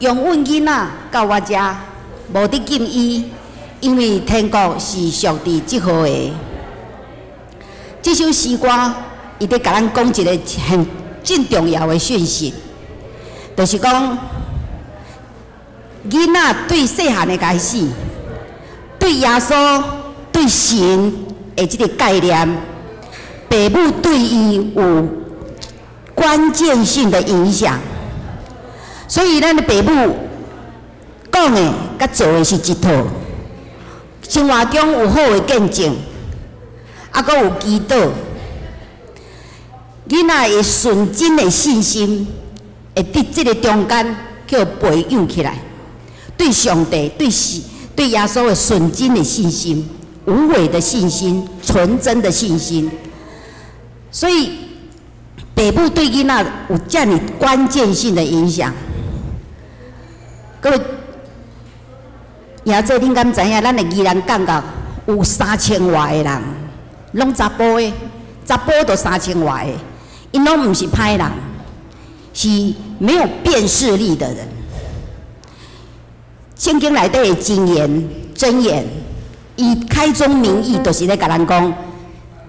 容阮囡仔到我遮，無得禁伊，因為天國是屬佇這號的。這首詩歌，伊佇共咱講一个很真重要的訊息，就是講囡仔對細漢的開始，對耶穌、對神的這个概念，父母對伊有關鍵性的影響。所以，咱的爸母講的佮做的是一套。生活中有好的見證，啊，閣有祈禱，囡仔會純真的信心，會佇這个中間去培養起來，對上帝、對神、對耶穌的純真的信心、無偽的信心、純真的信心。所以，爸母對囡仔有遮爾關鍵性的影響。各位，亞姐，恁敢知影？咱的宜蘭感覺有3000外个人，攏查埔的，查埔都三千外个，𪜶攏毋是歹人，是沒有辨識力的人。聖經內底的箴言、箴言，伊開宗明義就是咧共咱講，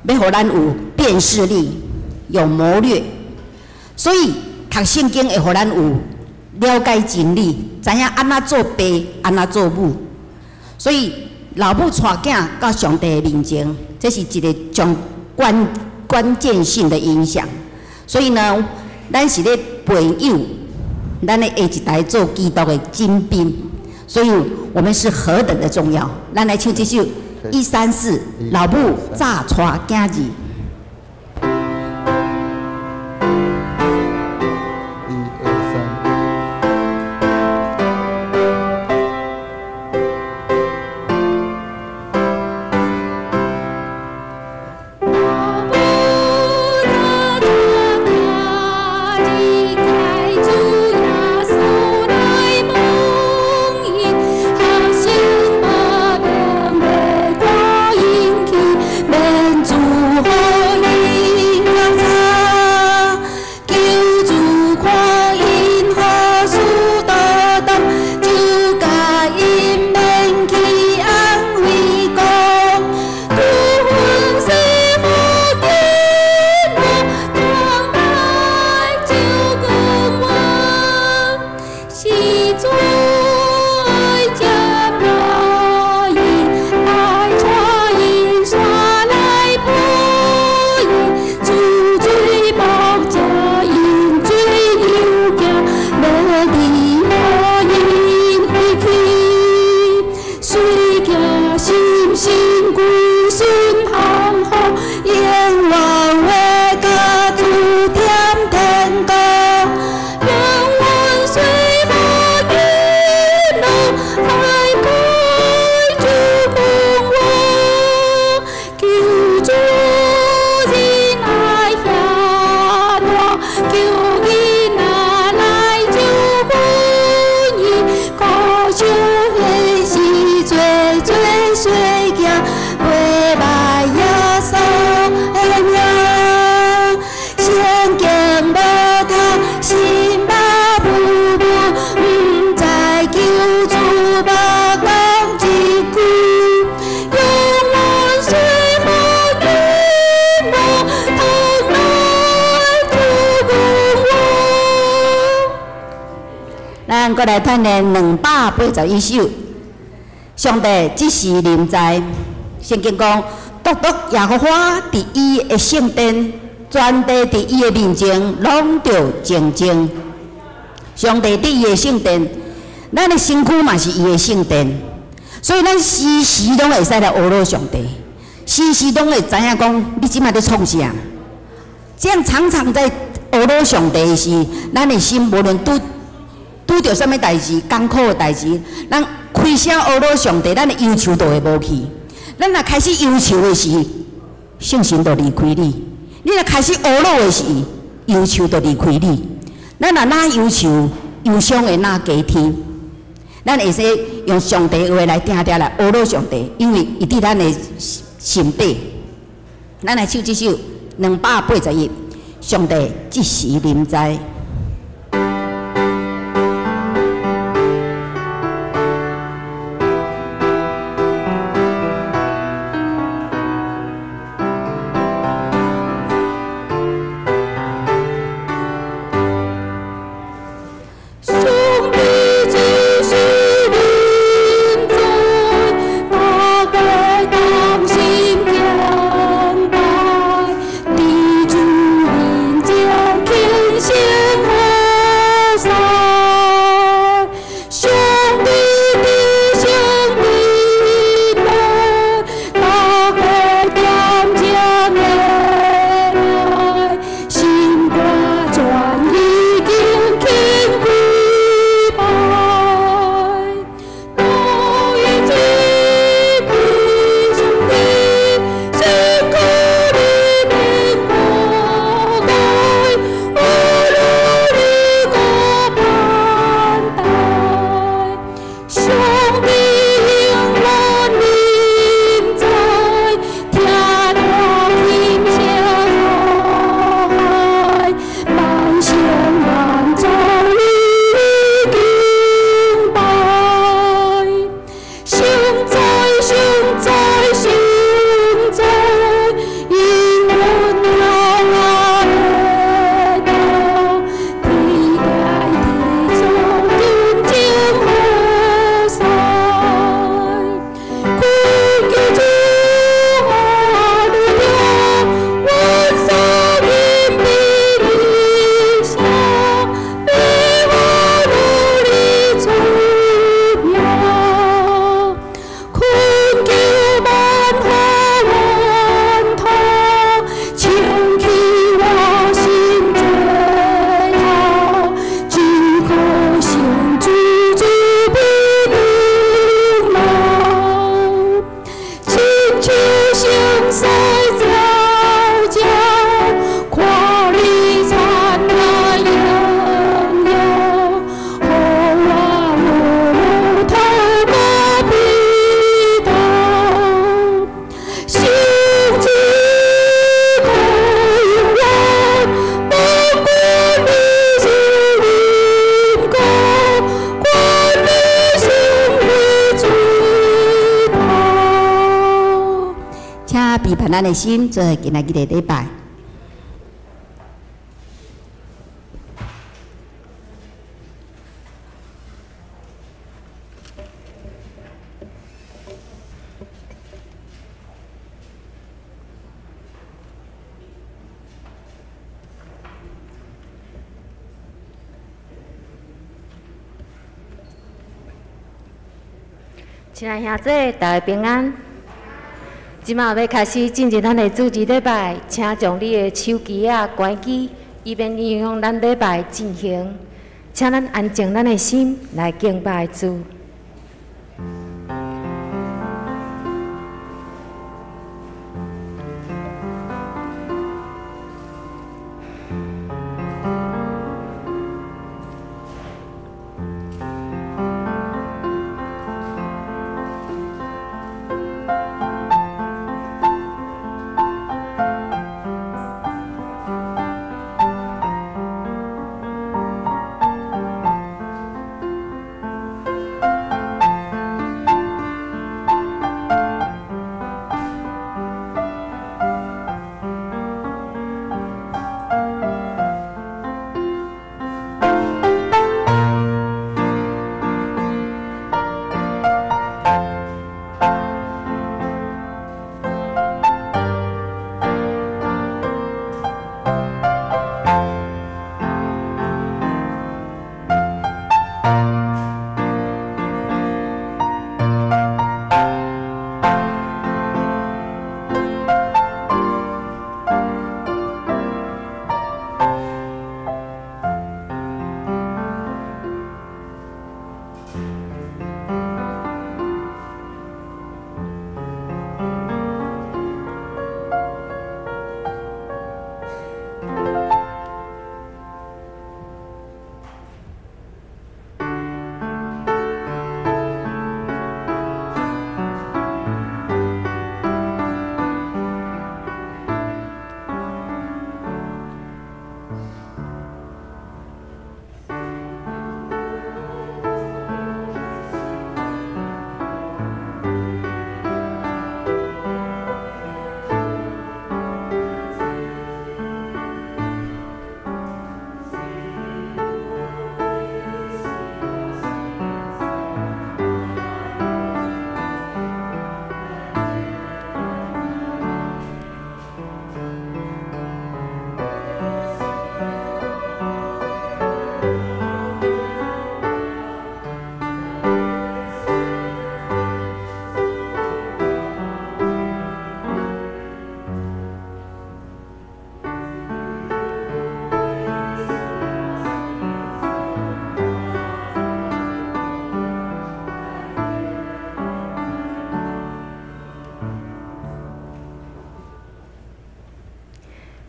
欲予咱有辨識力、有謀略，所以讀聖經會予咱有了解真理，知影按怎做爸，按怎做母。所以老母帶囝到上帝的面前，這是一个上關鍵性的影響。所以呢，咱是咧培養咱的下一代做基督的精兵，所以我們是何等的重要。咱來唱這首134，老母早帶囝兒。一二三。老母早帶囝兒，開主耶穌來問伊，學生無明欲趕𪜶去，免自予𪜶覺察，求主看𪜶何事倒當，就共𪜶免去安慰講，拄阮細好囡仔，通來救君王，是主愛接納𪜶，來帶𪜶山來抱𪜶，主水目食𪜶水油行，欲治予𪜶彼去，隨行心心歸順降服，永遠會佮主踮天國。讓阮細好囡仔來開主君王，求主仁愛遐大，求囡仔來救阮伊，可惜彼時做做細囝，袂捌耶穌的名。聖經無讀，心嘛無無，毋知救主捌講一句，讓阮細好囡仔通來主君王。咱閣來嘆念281首。上帝這時臨在，聖經講，獨獨耶和華佇伊的聖殿，全地佇伊的面前，攏著靜靜。上帝佇伊的聖殿，咱的身軀嘛是伊的聖殿，所以咱時時攏會使來呵咾上帝，時時攏會知影講，你這擺佇創啥？這樣常常在呵咾上帝的時，咱的心無論拄著啥物代誌，艱苦的代誌，咱開聲呵咾上帝，咱的憂愁就會無去。咱若開始憂愁的時，聖神就離開你；你若開始呵咾的時，憂愁就離開你。咱若哪憂愁，憂傷會哪加添。咱會使用上帝的話來定定來呵咾上帝，因為伊佇咱的心底。咱來唱這首281，上帝這時臨在。咱的心，做伙今仔日的禮拜。親愛兄弟，大家平安。這馬欲開始進入咱的主日禮拜，請將你的手機仔關機，以免影響咱禮拜進行。請咱安靜咱的心來敬拜主。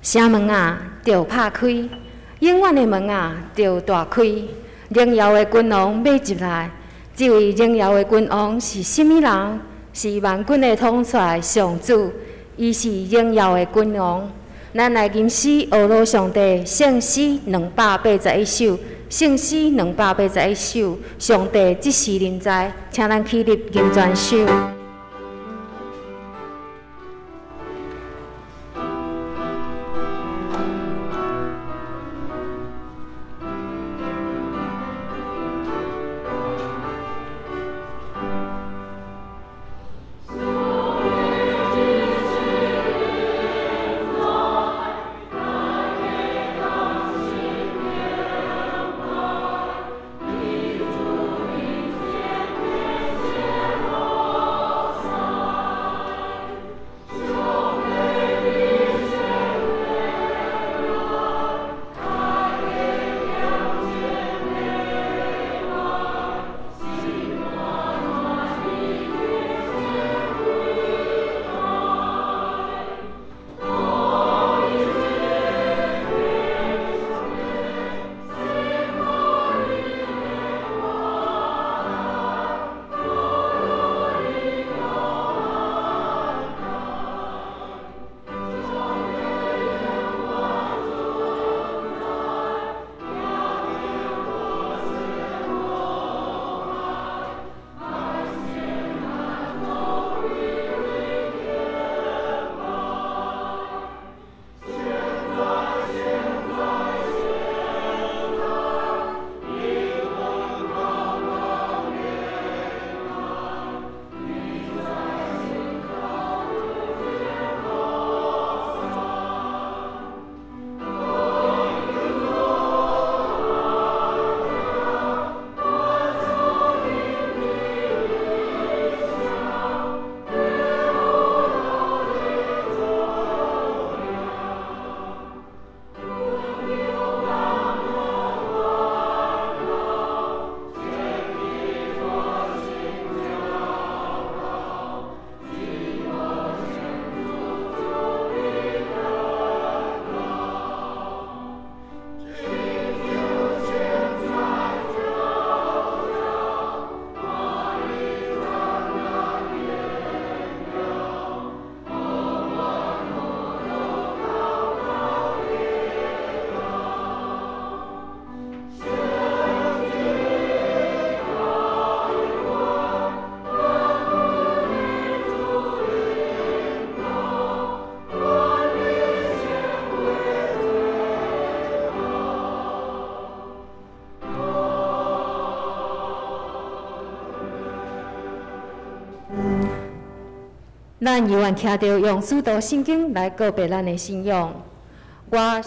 城門啊，著拍開；永遠的門啊，著大開。榮耀的君王欲入來，這位榮耀的君王是啥物人？是萬軍的統帥上主，伊是榮耀的君王。咱來吟詩學羅上帝聖詩281首，聖詩281首，上帝這時臨在，請咱起立吟全首。咱猶原徛著用使徒信經來告白咱的信仰。我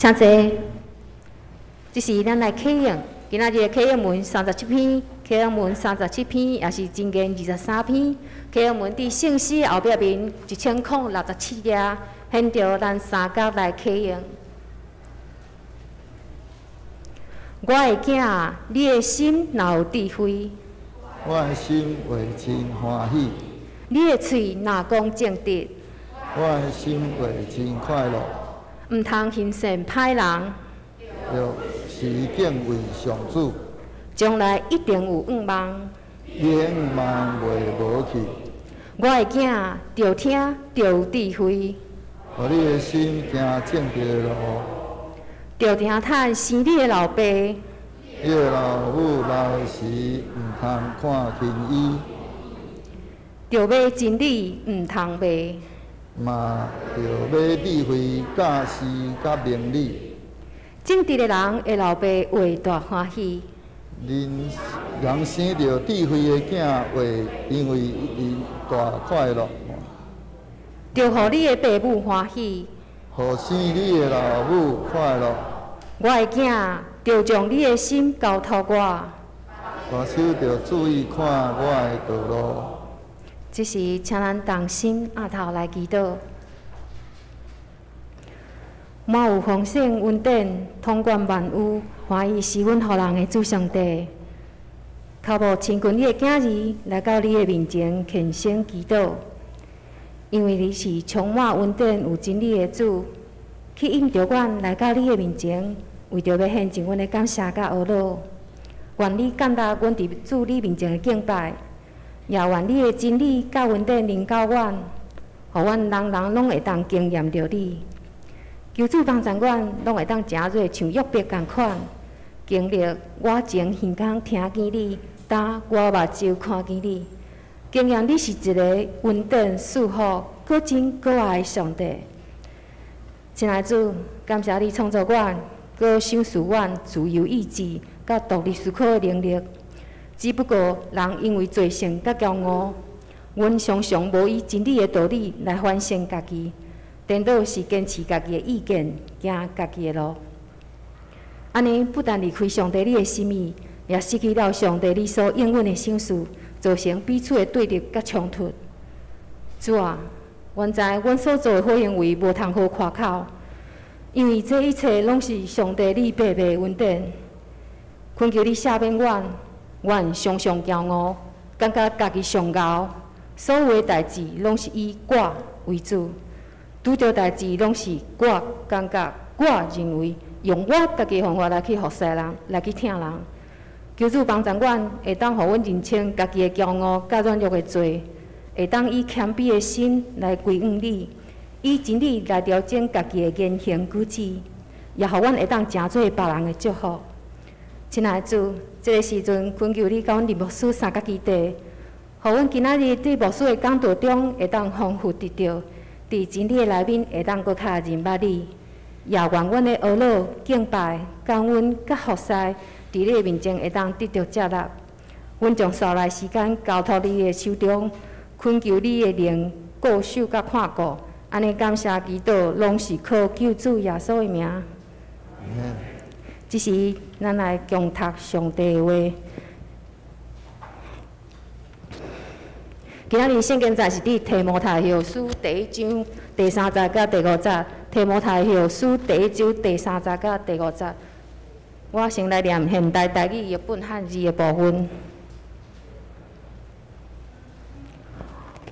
請坐。這是咱來啟應，今仔日的啟應文三十七篇，啟應文三十七篇，也是箴言23篇。啟應文佇聖詩後壁面1067頁，現著咱三角來啟應。我的囝啊，你的心若有智慧，我的心會真歡喜；你的喙若講正直，我的心會真快樂。毋通行善歹人，著是敬畏上主，將來一定有向望。你的向望袂無去。我的囝，著聽，著有智慧，予你的心行正直的路，著聽趁生你的老爸，你的老母老時毋通看輕伊，著買真理，毋通賣。嘛著買智慧、教示佮明理。正直的人的老爸會大歡喜。人人生著智慧的囝會因為𪜶大快樂。著予你的爸母歡喜。予生你的老母快樂。我的囝，著將你的心交託我。目睭著注意看我的道路。這時，請咱同心徛頭來祈禱。滿有豐盛恩典、統管萬有、歡喜施阮予人的主上帝，靠慕親近你的囝兒來到你的面前虔誠祈禱，因為你是充滿恩典、有真理的主，去引導阮來到你的面前，為著欲獻上阮的感謝佮呵咾。願你感納阮佇主你面前的敬拜，也願你的真理佮恩典臨到阮，予阮人人攏會當經驗著你。求主幫助阮，攏會當誠做像約伯仝款，經歷我前耳孔聽見你，今我目睭看見你，經驗你是一个恩典賜福、閣真閣愛的上帝。親愛的主，感謝你創造阮，閣賞賜阮自由意志佮獨立思考的能力。只不過人因為罪性佮驕傲，阮常常無以真理的道理來反省家己，顛倒是堅持家己的意見，行家己的路。按呢，不但離開上帝你的心意，也失去了上帝你所應允的賞賜，造成彼此的對立佮衝突。主啊，阮知阮所做的好行為無通好誇口，因為這一切攏是上帝你白白的恩典。懇求你赦免阮，阮常常驕傲，感覺家己上𠢕，所有的代誌攏是以我為主，拄著代誌攏是我感覺、我認為，用我家己的方法來去服侍人，來去疼人。求主幫助阮，會當予阮認清家己的驕傲佮軟弱的罪，會當以謙卑的心來歸向你，以真理來調整家己的言行舉止，也予阮會當成做別人的祝福。親愛的主，這个時陣懇求你佮阮林牧師相佮基地，予阮今仔日佇牧師的講道中會當豐富得著，佇真理的內面會當閣較認捌你。也願阮的學樂、敬拜、感恩佮服侍，佇你的面前會當得著接納。阮將紲來時間交託你的手中，懇求你的靈顧守佮看顧。按呢感謝祈禱，攏是靠救主耶穌的名。這時，咱來共讀上帝的話。今仔日聖經節是佇提摩太後書第一章第三節佮第五節。提摩太後書第一章第三節佮第五節。我先來念現代台語譯本漢字的部分。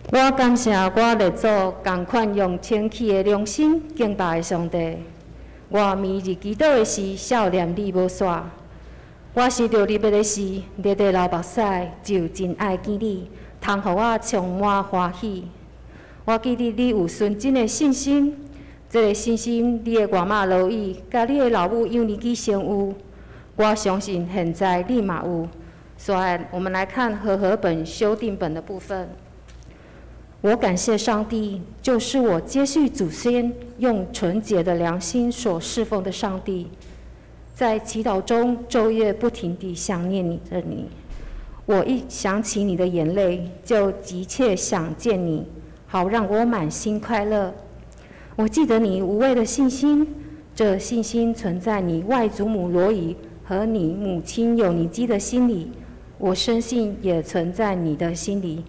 我感謝我列祖仝款用清氣的良心敬拜上帝。我每日祈禱的時，想念你無煞。我想著你欲的時，熱熱流目屎，就真愛見你，通予我充滿歡喜。我記得你有純真的信心，這个信心，你的外媽羅以佮你的老母友尼基先有。我相信現在你嘛有。所以，我們來看和合本修訂本的部分。我感謝上帝，就是我接續祖先用純潔的良心所侍奉的上帝，在祈禱中晝夜不停地想念你的你。我一想起你的眼淚，就急切想見你，好讓我滿心快樂。我記得你無畏的信心，這信心存在你外祖母羅以和你母親友尼基的心裡，我深信也存在你的心裡。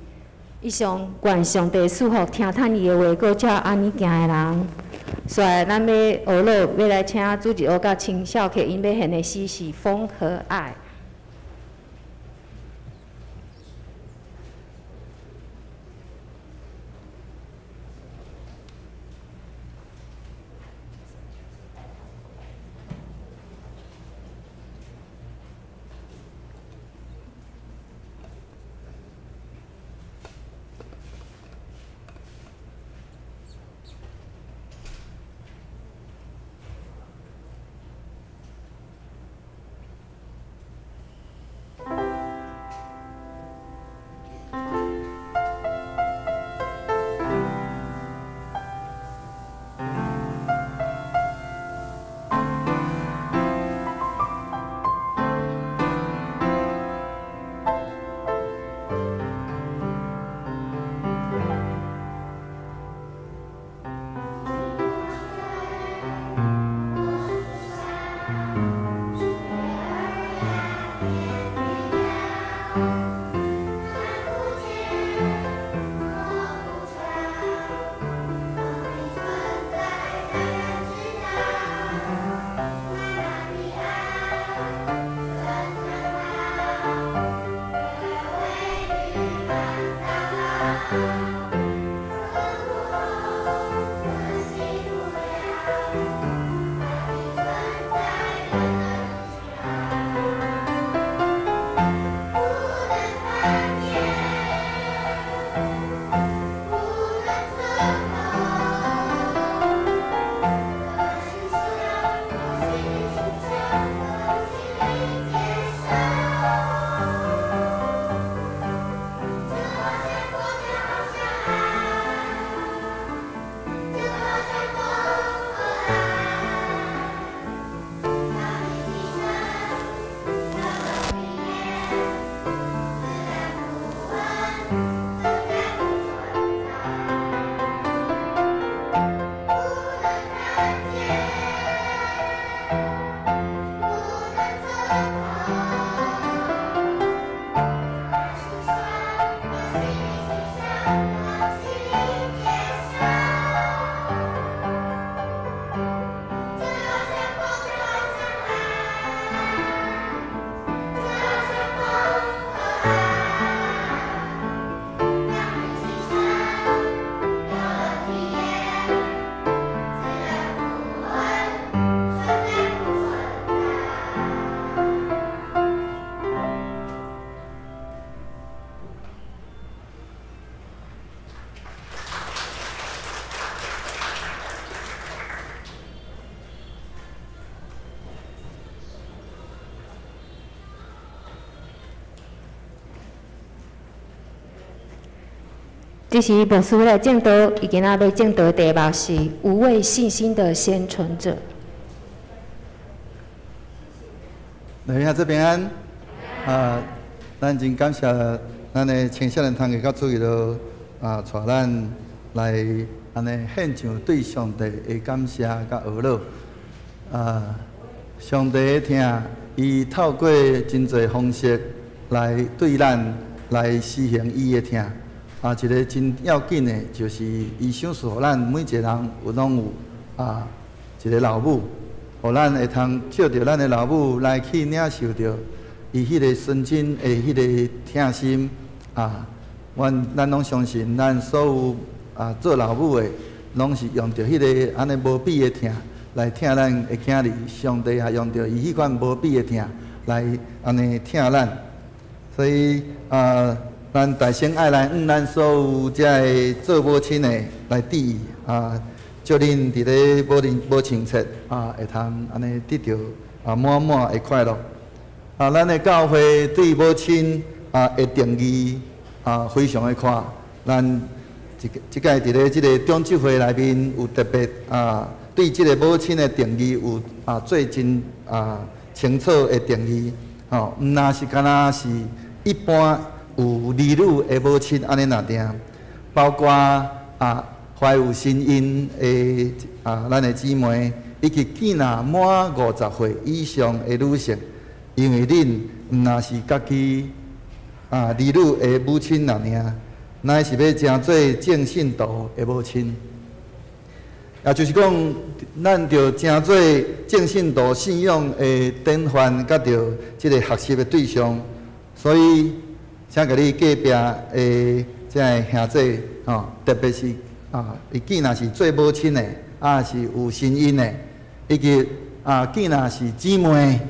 以上，願上帝賜福聽趁伊的話，閣照按呢行的人。所以，咱欲學樂，欲來請主日學佮青少客，𪜶欲獻的詩是《風和愛》。這是牧師來證道，伊今仔欲證道題目是無畏信心的先存者。來兄姊平安，啊，咱真感謝咱的青少年同學佮注意到啊，帶咱來按呢獻上對上帝的感謝佮呵咾。啊，上帝的疼，伊透過真濟方式來對咱來施行伊的疼。啊，一個真要緊的，就是伊賞賜予咱每一個人有攏有啊一個老母，予咱會通借著咱的老母來去領受著伊彼個純真的彼個疼心啊。阮咱攏相信，咱所有啊做老母的，攏是用著彼個按呢無比的疼來疼咱的囝兒。上帝也用著伊彼款無比的疼來按呢疼咱，所以啊。咱大聲愛來向咱所有遮个做母親的來致意啊！祝恁佇咧母親節啊，會通按呢得著啊滿滿的快樂。啊，咱的教會對母親啊的定義啊非常的闊。咱這這擺佇咧這个長執會內面有特別啊，對這个母親的定義有啊做真啊清楚的定義。吼，毋若是干焦是一般。有兒女的母親按呢爾定，包括啊懷有身孕的啊咱的姊妹，以及囝若滿50歲以上的女性，因為恁毋若是家己啊兒女的母親爾爾，乃是欲成做眾信徒的母親。也就是講，咱著成做眾信徒信仰的典範，佮著這个學習的對象，所以。請共你隔壁的這个兄姊吼，特別是啊，伊囝若是做母親的，啊是有身孕的，以及啊囝若是姊妹，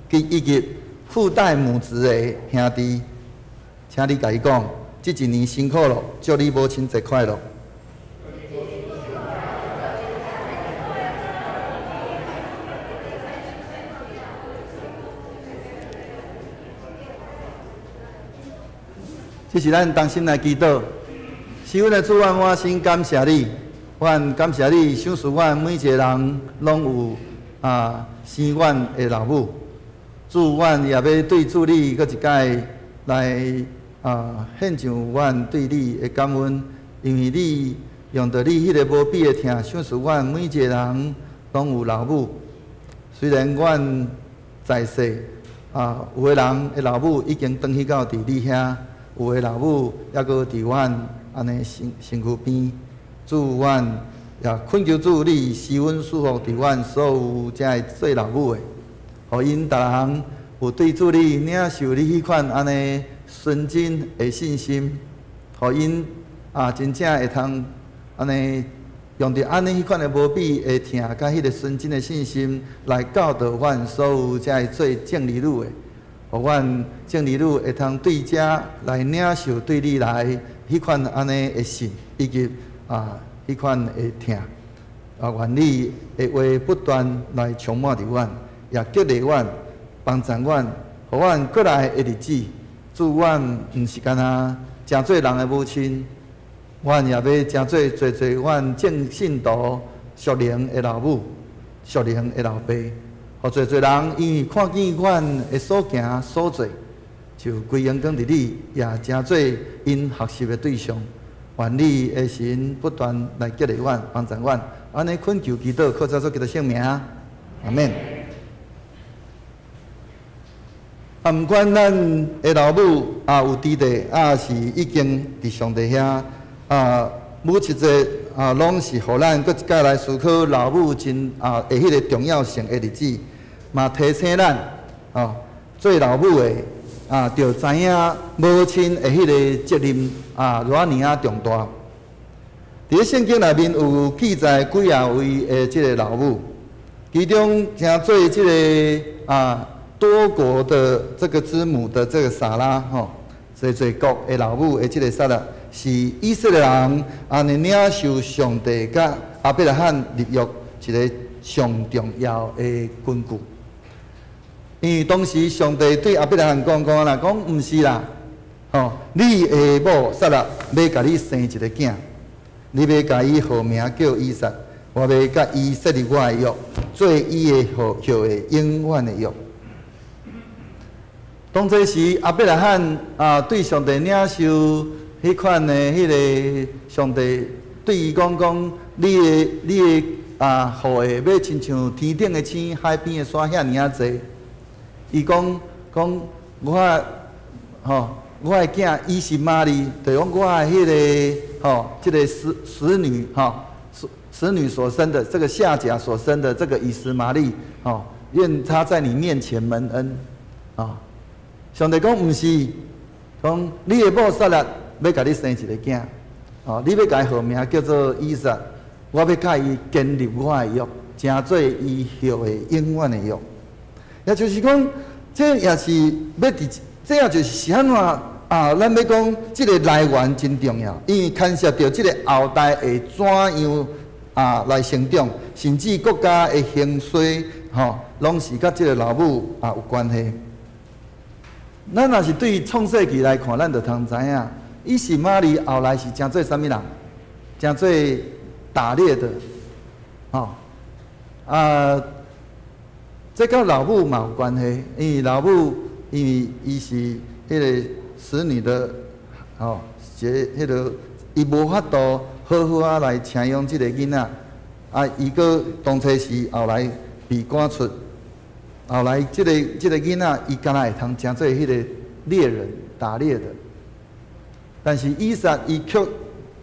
以及父代母職的兄弟，請你共伊講，這一年辛苦了，祝你母親節快樂。這是咱同心來祈禱，是阮的主啊，我先感謝你，阮感謝你，賞賜阮每一個人攏有啊生阮的老母。主，阮也欲對主你閣一擺來啊獻上阮對你的感恩，因為你用著你彼个無比的疼，賞賜阮每一個人攏有老母。雖然阮在世啊，有的人的老母已經轉去到佇你遐。有的老母猶閣佇阮按呢身身軀邊，主阮也懇求主你施恩賜福佇阮所有遮个做老母的，予𪜶逐人有對主你領受你彼款按呢純真的信心，予𪜶啊真正會通按呢用著按呢彼款的無比的疼，佮彼个純真的信心來教導阮所有遮个做正兒女的。予阮眾兒女會通對遮來領受對你來彼款按呢的信，以及啊彼款的疼。啊，願你的話不斷來充滿佇阮，也激勵阮，幫助阮，予阮閣來的日子，主阮毋是干焦成做人的母親，阮也欲成做濟濟阮眾信徒屬靈的老母、屬靈的老爸。予濟濟人因為看見阮的所行所做，就歸榮光佇你，也成做𪜶學習的對象。願你的神不斷來激勵阮、幫助阮，按呢懇求祈禱，靠主耶穌基督聖名，阿們。啊，毋管咱的老母啊有佇地，啊是已經佇上帝遐啊，母親節啊，攏是予咱閣一擺來思考老母真啊的彼個重要性的日子。嘛提醒咱，吼，做老母的啊，著知影母親的彼個責任啊，偌爾仔重大。佇咧聖經內面有記載幾仔位的這个老母，其中成做這个啊多國的這個之母的這個撒拉，吼，濟濟國的老母的這个撒拉，是以色列人按呢領受上帝佮亞伯拉罕立約一个上重要的根據。因為當時上帝對亞伯拉罕講講啦，講毋是啦，吼，你的某撒拉欲共你生一个囝，你欲共伊號名叫以撒，我欲佮伊設立我的約，做伊的後裔永遠的約。當這時，亞伯拉罕啊，對上帝領受彼款的彼个上帝對伊講講，你的啊後裔欲親像天頂的星、海邊的沙遐爾仔濟。伊講講我吼，我的囝以實瑪利，就是講我的彼个吼，這个使女吼，使女所生的這個夏甲所生的這個以實瑪利，吼，願他在你面前蒙恩，啊。上帝講毋是，講你的某撒拉欲共你生一个囝，哦，你欲共伊號名叫做以撒，我欲佮伊建立我的約，成做伊後裔永遠的約。也就是講，這也是欲佇，這也就是是按怎啊？咱欲講這个來源真重要，因為牽涉著這个後代會怎樣啊來成長，甚至國家的興衰，吼，攏是佮這个老母啊有關係。咱若是對創世記來看，咱就通知影，以實瑪利後來是成做啥物人？成做打獵的，吼啊！這佮老母嘛有關係，因為老母因為伊是彼个使女的，吼，一个彼个伊無法度好好仔來請養這个囡仔，啊，伊閣當初時後來被趕出。後來，這个囡仔，伊敢若會通成做彼个獵人打獵的。但是以撒伊卻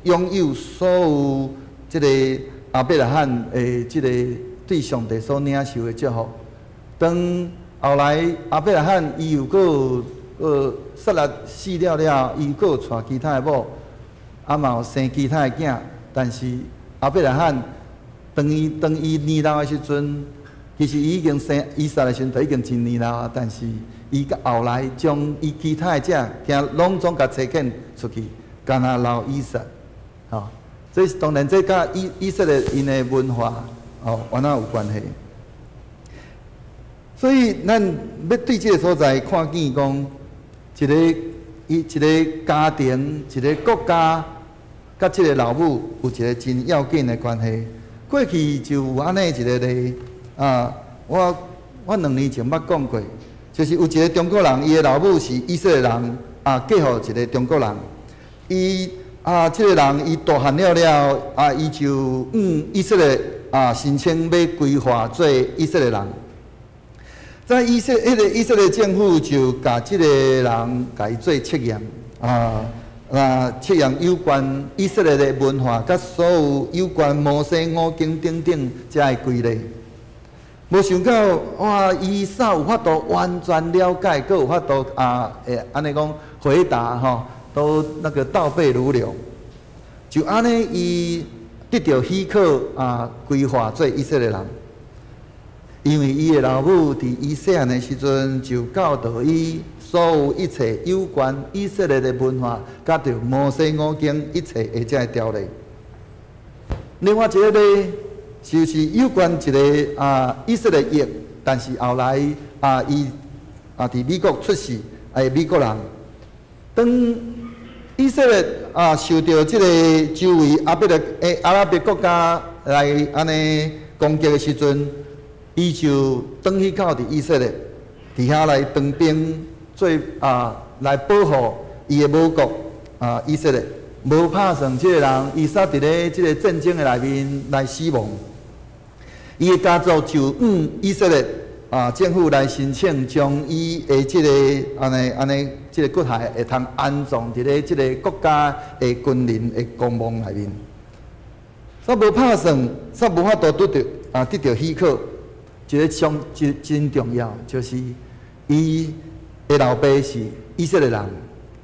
擁有所有這个亞伯拉罕的這個對上帝所領受的祝福。當後來亞伯拉罕伊又閣有撒拉死了了，伊閣有娶其他的某，啊嘛有生其他的囝。但是亞伯拉罕當伊年老的時陣，其實伊已經生以撒的時陣，就已經真年老啊。但是伊閣後來將伊其他的這囝攏總共差遣出去，干焦留以撒，吼。這是當然，這佮以色列𪜶的文化哦，原來有關係。所以咱欲對這个所在看見講，一个家庭、一个國家，佮這个老母有一个真要緊的關係。過去就有按呢一个例啊，我2年前捌講過，就是有一个中國人，伊的老母是以色列人，啊，嫁予一个中國人。伊啊，這个人伊大漢了了，啊，伊就以色列啊申請欲歸化做以色列人。在以色彼个以色列政府就共這个人共伊做測驗啊，那測驗有關以色列的文化，佮所有有關摩西五經等等遮的規例。無想到哇，伊煞有法度完全了解，閣有法度啊，會按呢講回答吼，都那個倒背如流。就按呢，伊得著許可啊，歸化做以色列人。因為伊的老母佇伊細漢的時陣就教導伊所有一切有關以色列的文化，佮著摩西五經一切的這个條例。另外一個例，就是有關一个啊以色列裔，但是後來啊伊啊佇美國出世，的美國人。當以色列啊受著這个周圍阿拉伯國家來按呢攻擊的時陣，伊就轉去到佇以色列，佇遐來當兵做啊來保護伊的母國啊以色列。無拍算這个人，伊煞佇咧這个戰爭的內面來死亡。伊的家族就向以色列啊政府來申請，將伊的這个按呢按呢這个骨骸會通安葬佇咧這个國家的軍人的公墓內面。煞無拍算，煞無法度得著許可。一个上真真重要，就是伊的老爸是以色列人，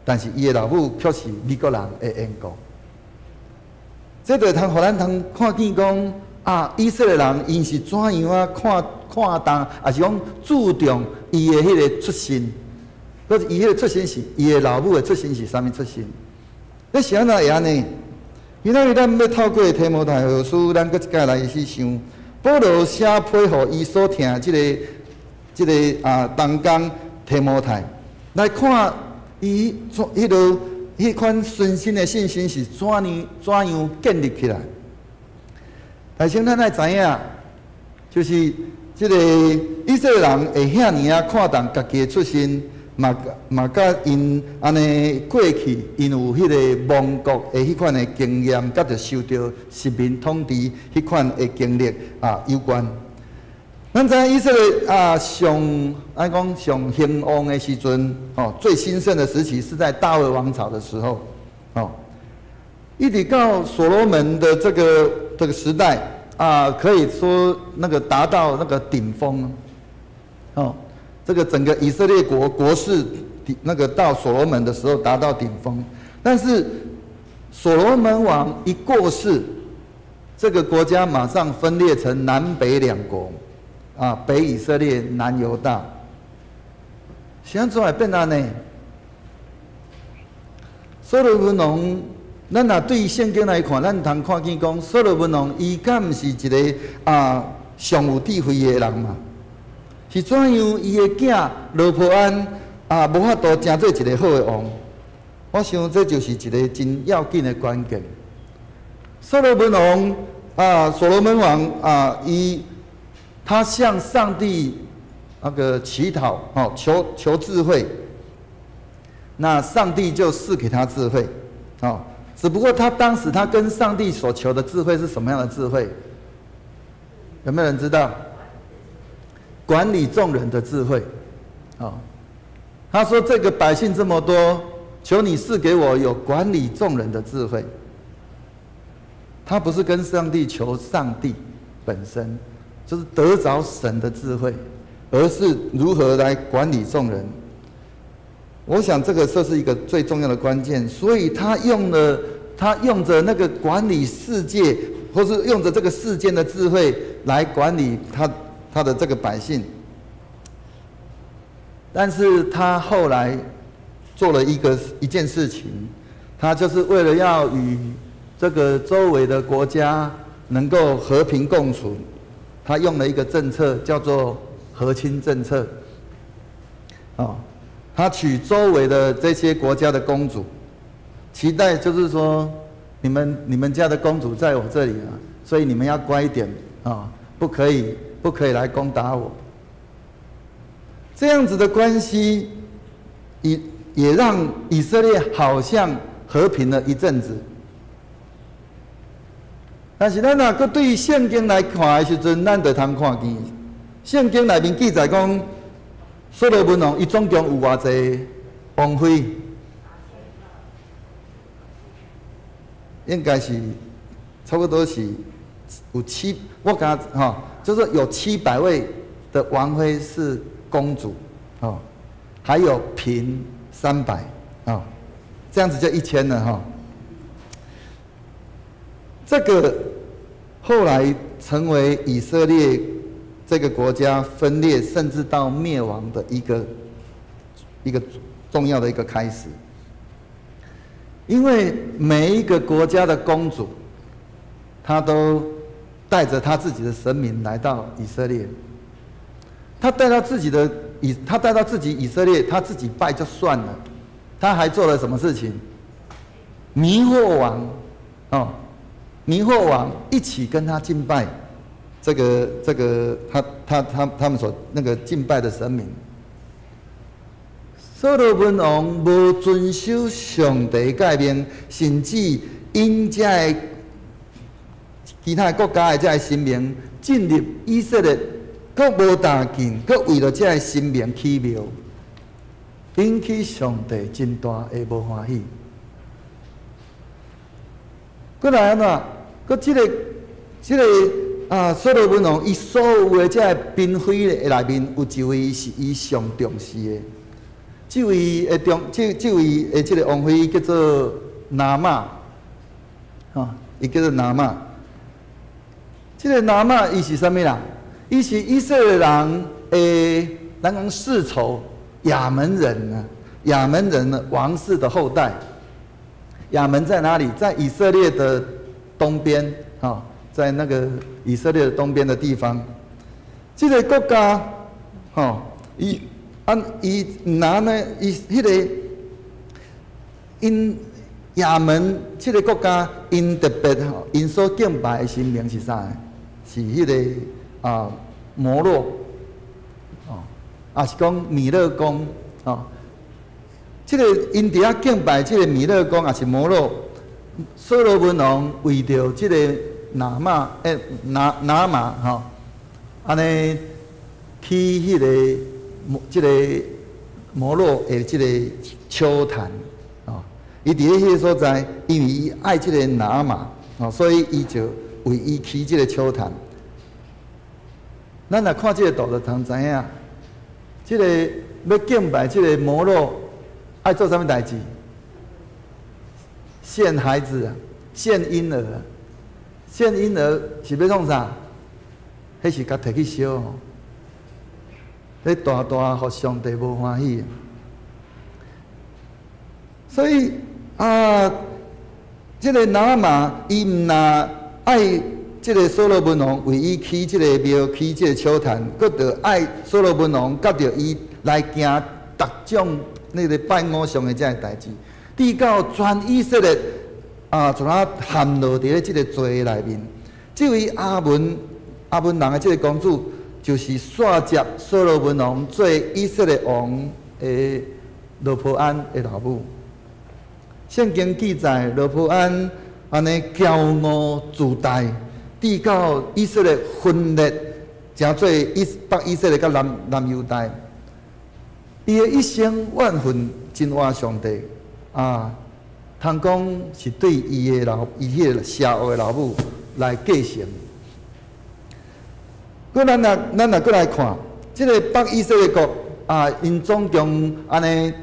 但是伊的老母卻是美國人的緣故。這就通予咱通看見講啊，以色列人𪜶是怎樣仔看看重，抑是講注重伊的彼个出身，閣是伊彼个出身是伊的老母的出身是啥物出身？這是按怎會按呢？今仔日咱欲透過提摩太後書，咱閣一擺來去想，保羅寫批予伊所疼這个啊同工提摩太，來看伊彼落彼款純心的信心是怎樣建立起來？但是咱愛知影，就是這个以色列人會遐爾仔看重家己的出身，嘛佮𪜶按呢過去，𪜶有彼个亡國的彼款的經驗，佮著受著殖民統治彼款的經歷啊有關。咱知影以色列啊，上按講上興旺的時陣，哦，最興盛的時期是在大衛王朝的時候，哦，一直到所羅門的這個時代啊，可以說那個達到那個頂峰，哦，這個整個以色列國國勢那個到所羅門的時候達到頂峰，但是所羅門王一過世，這個國家馬上分裂成南北兩國。啊，北以色列，南猶大，是按怎會變按呢？所羅門王，咱若對聖經來看，咱通看見講，所羅門王伊敢毋是一个啊上有智慧的人嘛？是怎樣伊的囝羅波安啊無法度成做一个好的王？我想這就是一个真要緊的關鍵。所羅門王啊，所羅門王啊，伊他向上帝那個祈禱，哦，求智慧，那上帝就賜給他智慧，哦，只不過他當時他跟上帝所求的智慧是什麼樣的智慧？有沒有人知道？管理眾人的智慧，哦，他說這個百姓這麼多，求你賜給我有管理眾人的智慧。他不是跟上帝求上帝本身，就是得著神的智慧，而是如何來管理眾人。我想這個這是一個最重要的關鍵，所以他用著那個管理世界，或是用著這個世間的智慧來管理他的這個百姓。但是他後來做了一件事情，他就是為了要與這個周圍的國家能夠和平共處。他用了一個政策，叫做和親政策。哦，他娶周圍的這些國家的公主，期待就是說，你們家的公主在我這裡啊，所以你們要乖一點啊，不可以來攻打我。這樣子的關係，也讓以色列好像和平了一陣子。但是咱若閣對聖經來看的時陣，咱就通看見聖經內面記載講，所羅門王伊總共有偌濟王妃，應該是差不多是有七，我感覺吼，就是有700位的王妃是公主，哦，還有嬪300，哦，這樣子就1000了哈。這個後來成為以色列這個國家分裂，甚至到滅亡的一個重要的一個開始。因為每一個國家的公主，她都帶著她自己的神明來到以色列。他帶到自己以色列，他自己拜就算了，他還做了什麼事情？迷惑王，哦。迷惑王一起跟他敬拜，這個他們所那個敬拜的神明。所羅門王無遵守上帝誡命，甚至引這个其他國家的這个神明進入以色列，閣無當緊，閣為著這个神明起廟，引起上帝真大的無歡喜。閣來按怎？閣這個啊，所羅門王伊所有的這个嬪妃的內面，有一位是伊上重視的。這位的這個王妃叫做拿瑪，吼，伊叫做拿瑪。這個拿瑪伊是啥物人？伊是以色列人的，咱講世仇亞捫人啊，亞捫人的王室的後代。亞捫在哪裡？在以色列的東邊，哈，在那個以色列的東邊的地方。這個國家，吼，伊按伊拿呢？伊彼個𪜶 亞捫這个國家，𪜶特別吼，𪜶所敬拜的神明是啥？是彼个摩洛，哦，抑是講米勒公，哦。這个𪜶佇遐敬拜這个米勒公，抑是摩洛。所羅門王為著這个拿瑪，拿瑪吼，按呢起彼个摩這个摩洛的這个丘壇，哦，伊佇咧彼個所在，因為伊愛這个拿瑪，哦，所以伊就為伊起這个丘壇。咱若看這个圖就通知影，這个欲敬拜這个摩洛，愛做啥物代誌？獻孩子啊，獻嬰兒啊，獻嬰兒是欲創啥？彼是共提去燒，彼大大予上帝無歡喜。所以啊，這个拿瑪伊毋若愛這个所羅門王為伊起這个廟、起這个丘壇，閣著愛所羅門王佮著伊來行逐種那个拜偶像的這个代誌，直到全以色列啊，就啊陷落佇咧這个罪內面。這位亞捫人的這个公主，就是煞接所羅門王做以色列王的羅波安的老母。聖經記載，羅波安按呢驕傲自大，直到以色列分裂，成做北以色列佮南猶大。伊的一生怨恨真活上帝啊，通講是對伊彼个邪惡的老母來繼承。閣咱若閣來看，這个北以色列國啊，𪜶總共按呢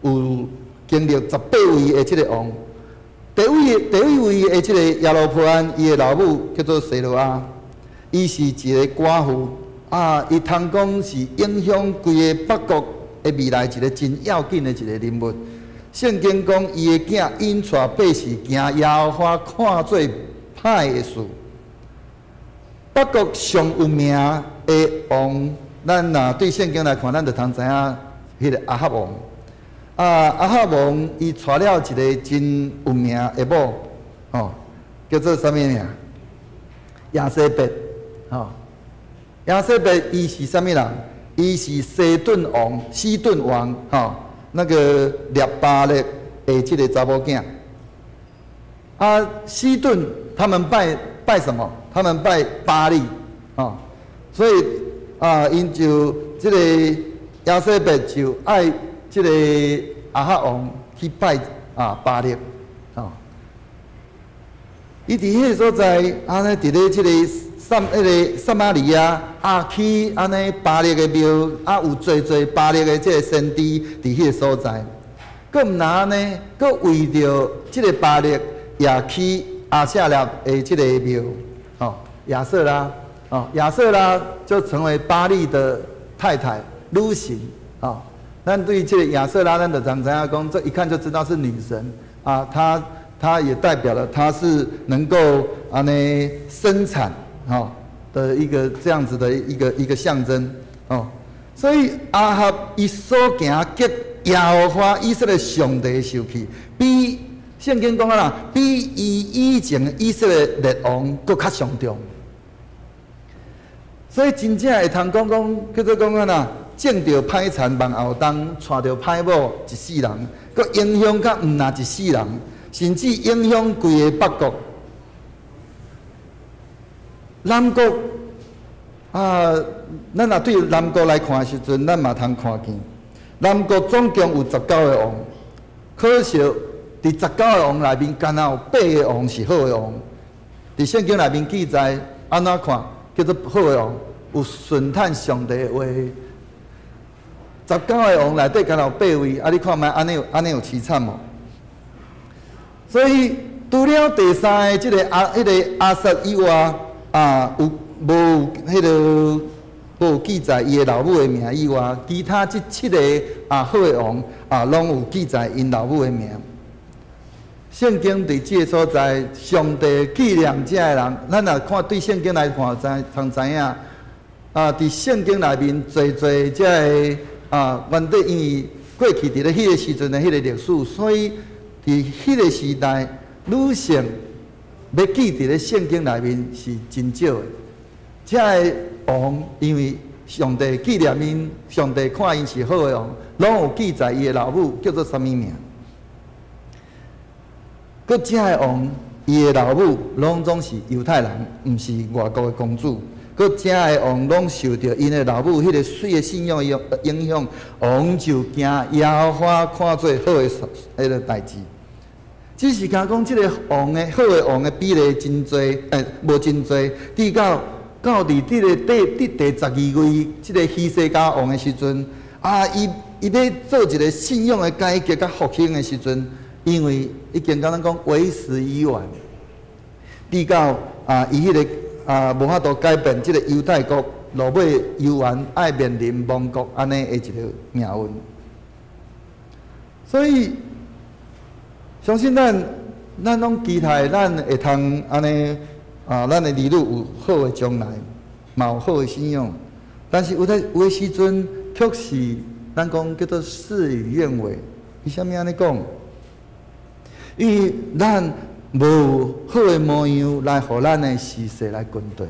有經歷18位的這个王。第一位的這个耶羅波安，伊的老母叫做西羅亞，伊是一个寡婦啊，伊通講是影響規个北國的未來一个真要緊的一个人物。聖經講，伊的囝引帶百姓行耶和華看做歹的事。北國上有名的王，咱若對聖經來看，咱就通知影彼个亞哈王。啊，亞哈王伊娶了一个真有名的某，吼，叫做啥物名？耶洗別，吼。耶洗別伊是啥物人？伊是西頓王，吼，那个列巴勒的這个查某囝。啊，西頓他們拜拜什麼？他們拜巴力，哦，所以啊，𪜶就這个耶洗別就愛這个亞哈王去拜巴力，哦，伊佇彼个所在，按呢佇咧這个彼个撒瑪利亞啊，起按呢巴力的廟，啊有濟濟巴力的這个先知佇彼个所在，閣毋若按呢，閣為著這个巴力也起亞舍拉的這个廟，哦，亞舍拉，哦，亞舍拉就成為巴力的太太，女神，哦。咱對這个亞瑟拉，咱就知影講，這一看就知道是女神啊。她也代表了她是能夠按呢生產吼的一個這樣子的一個象徵哦。所以亞哈伊所行激耶和華以色列上帝受氣，比聖經講啊啦，比伊以前以色列列王閣較上重。所以真正會通講講叫做講啊啦，種著歹田望後冬，娶著歹某一世人，閣影響較毋若一世人，甚至影響規個北國。南國啊，咱若對南國來看的時陣，咱嘛通看見，南國總共有十九个王，可惜佇十九个王內面，敢若有八个王是好的王。佇聖經內面記載，按怎看叫做好的王？有順趁上帝的話。十九个王內底，敢若有八位，啊！你看覓，按呢有悽慘無？所以除了第三个這个彼个亞撒以外，啊，有無彼个無有記載伊的老母的名以外，其他這七個好的王啊，攏有記載𪜶老母的名。聖經佇這个所在，上帝紀念這个人，咱若看對聖經來看，通知影啊，佇聖經內面濟濟這个。啊，原底因為過去佇咧彼个時陣的彼个歷史，所以佇彼个時代，女性欲記佇咧聖經內面是真少的。這个王因為上帝紀念𪜶，上帝看𪜶是好的王，攏有記載伊的老母叫做啥物名。閣這个王，伊的老母攏總是猶太人，毋是外國的公主。閣這个王攏受著𪜶的老母彼个媠的信仰影響，王就行耶和華看做好的彼个代誌。只是敢講，這个王的好的王的比例真濟，無真濟。直到到佇這个第十二位這个希西家王的時陣，啊，伊欲做一个信仰的改革佮復興的時陣，因為已經敢咱講為時已晚。直到啊，伊彼个啊無法度改變這个猶太國落尾猶原愛面臨亡國按呢的一个命運。所以，相信咱攏期待咱會通按呢啊，咱的兒女有好的將來，嘛有好的信仰。但是有的時陣，卻是咱講叫做事與願違。為啥物按呢講？因為咱無好的模樣來予咱的時勢來跟對。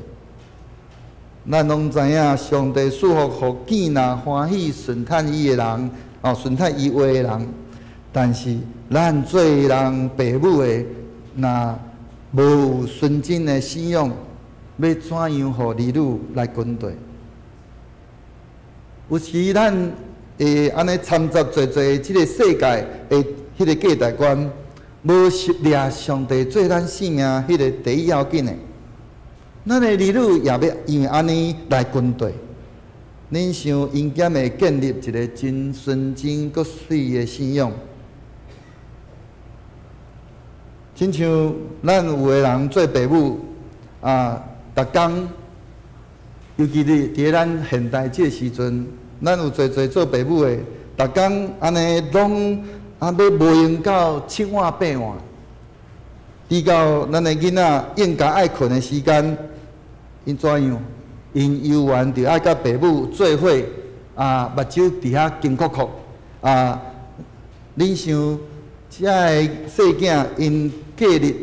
咱攏知影，上帝賜福予見若歡喜順趁伊的人，哦，順趁伊話的人。但是咱做人父母的，若無有純真的信仰，欲怎樣予兒女來跟對？有時咱會按呢摻雜濟濟這个世界的彼个價值觀，無掠上帝做咱生命彼个第一要緊的。咱的兒女也欲因為按呢來跟對。恁想𪜶敢會建立一个真純真閣媠的信仰？親像咱有的人做爸母啊，逐工，尤其佇咧咱現代這个時陣，咱有濟濟做爸母的，逐工按呢攏啊欲無閒到七晚八晚，直到咱的囡仔應該愛睏的時間，𪜶怎樣？𪜶猶原著愛佮爸母做伙啊，目睭佇遐金哭哭啊！恁想，這个細囝𪜶過日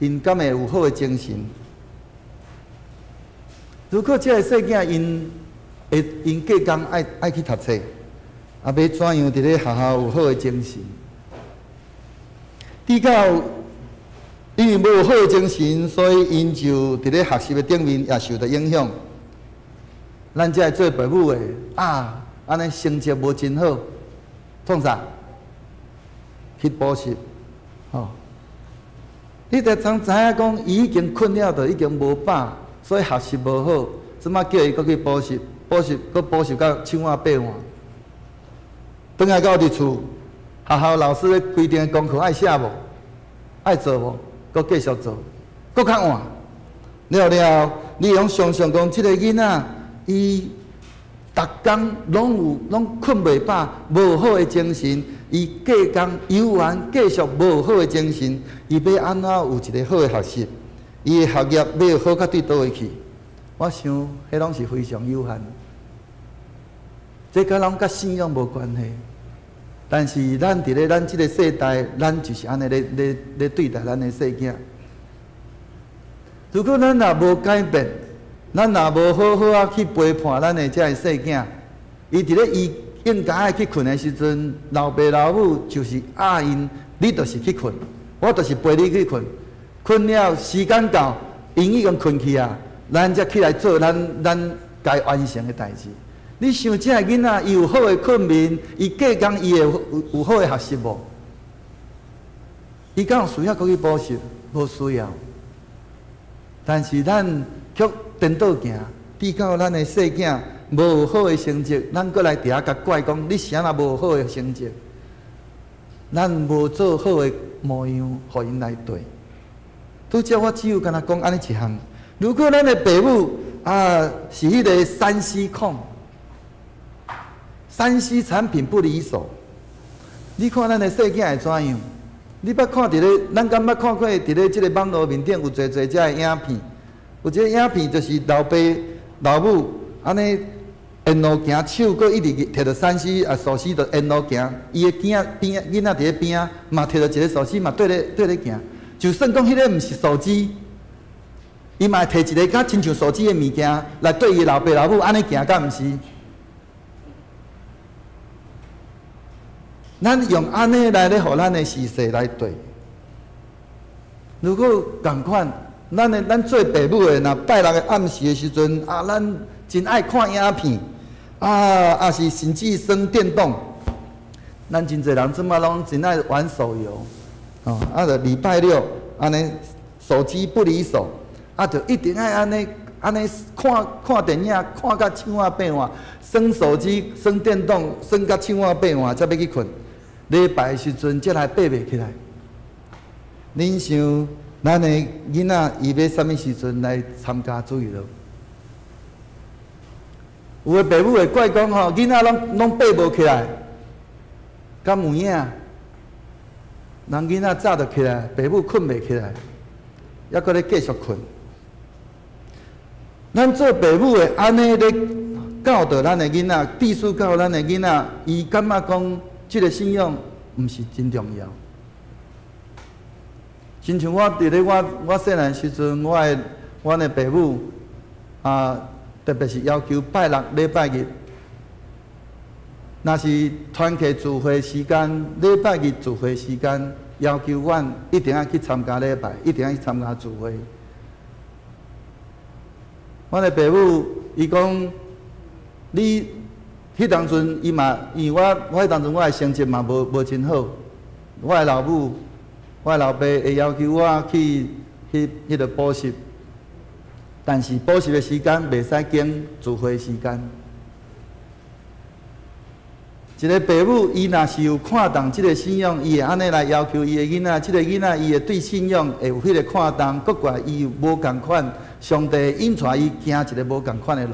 ，𪜶敢會有好的精神？如果這个細囝𪜶會𪜶隔工愛去讀冊，啊，欲怎樣佇咧學校有好的精神？直到因為無好的精神，所以𪜶就佇咧學習的頂面也受著影響。咱這个做爸母的啊，按呢成績無真好，創啥？去補習，吼！你著通知影講，伊已經睏了，就已經無飽，所以學習無好。這馬叫伊閣去補習，補習閣補習到七晚八晚。轉來到佇厝，學校老師咧規定的功課愛寫無？愛做無？閣繼續做，閣較晚。了了，你會用想像講，這个囡仔伊逐工攏有攏睏袂飽，無好的精神，伊隔工猶原繼續無好的精神，伊欲按怎有一个好的學習？伊的學業欲好較對佗位去？我想，彼攏是非常有限。這佮攏佮信仰無關係。但是咱佇咧咱這个世代，咱就是按呢咧咧咧對待咱的細囝。如果咱若無改變，咱若無好好仔去陪伴咱的這个細囝，伊佇咧伊應該愛去睏的時陣，老爸老母就是壓𪜶，你就是去睏，我就是陪你去睏。睏了時間到，𪜶已經睏去啊，咱才起來做咱該完成的代誌。你想這个囡仔，伊有好的睏眠，伊隔工伊會有好的學習無？伊敢有需要閣去補習？無需要。但是咱卻顛倒行，直到咱的細囝無好的成績，咱閣來佇遐共怪講，你啥若無好的成績？咱無做好的模樣，予𪜶來對。拄則我只有干焦講按呢一項。如果咱的爸母啊是彼个3C 控，3C 產品不離手，你看咱的細囝會怎樣？你捌看佇咧，咱敢捌看過佇咧這个網路面頂有濟濟這个影片？有一个影片就是老爸老母按呢，沿路行，手閣一直提著3C啊，數字就沿路行。伊的囝邊囡仔佇咧邊仔，嘛提著一個數字嘛，對咧行。就算講彼個毋是數字，伊嘛會提一個敢親像數字的物件來對伊老爸老母按呢行，敢毋是？咱用按呢來咧，予咱的視線來對。如果仝款，咱做爸母的，若拜六的暗時的時陣啊，咱真愛看影片，啊，抑是甚至耍電動。咱真濟人這擺攏真愛玩手遊，哦，啊，就禮拜六按呢手機不離手，啊，就一定愛按呢按呢看看電影，看甲手仔變換，耍手機、耍電動、耍甲手仔變換，才欲去睏。禮拜的時陣才來爬袂起來。恁想，咱的囡仔伊欲啥物時陣來參加主日學？有的爸母會怪講吼，囡仔攏爬無起來，敢有影？人囡仔早就起來，爸母睏袂起來，猶閣咧繼續睏。咱做爸母的按呢咧教導咱的囡仔，必須教咱的囡仔，伊感覺講這个信仰毋是真重要。親像我佇咧我細漢時陣，阮的爸母啊，特別是要求拜六禮拜日，若是團契聚會時間，禮拜日聚會時間，要求阮一定愛去參加禮拜，一定愛去參加聚會。阮的爸母伊講，你彼當陣伊嘛，因為我彼當陣我的成績嘛無真好，我的老母，我的老爸會要求我去彼个補習，但是補習的時間袂使經聚會時間。一个爸母，伊若是有看重這个信仰，伊會按呢來要求伊的囡仔，這个囡仔伊會對信仰會有彼个看重，閣過來伊有無仝款，上帝引帶伊行一个無仝款的路。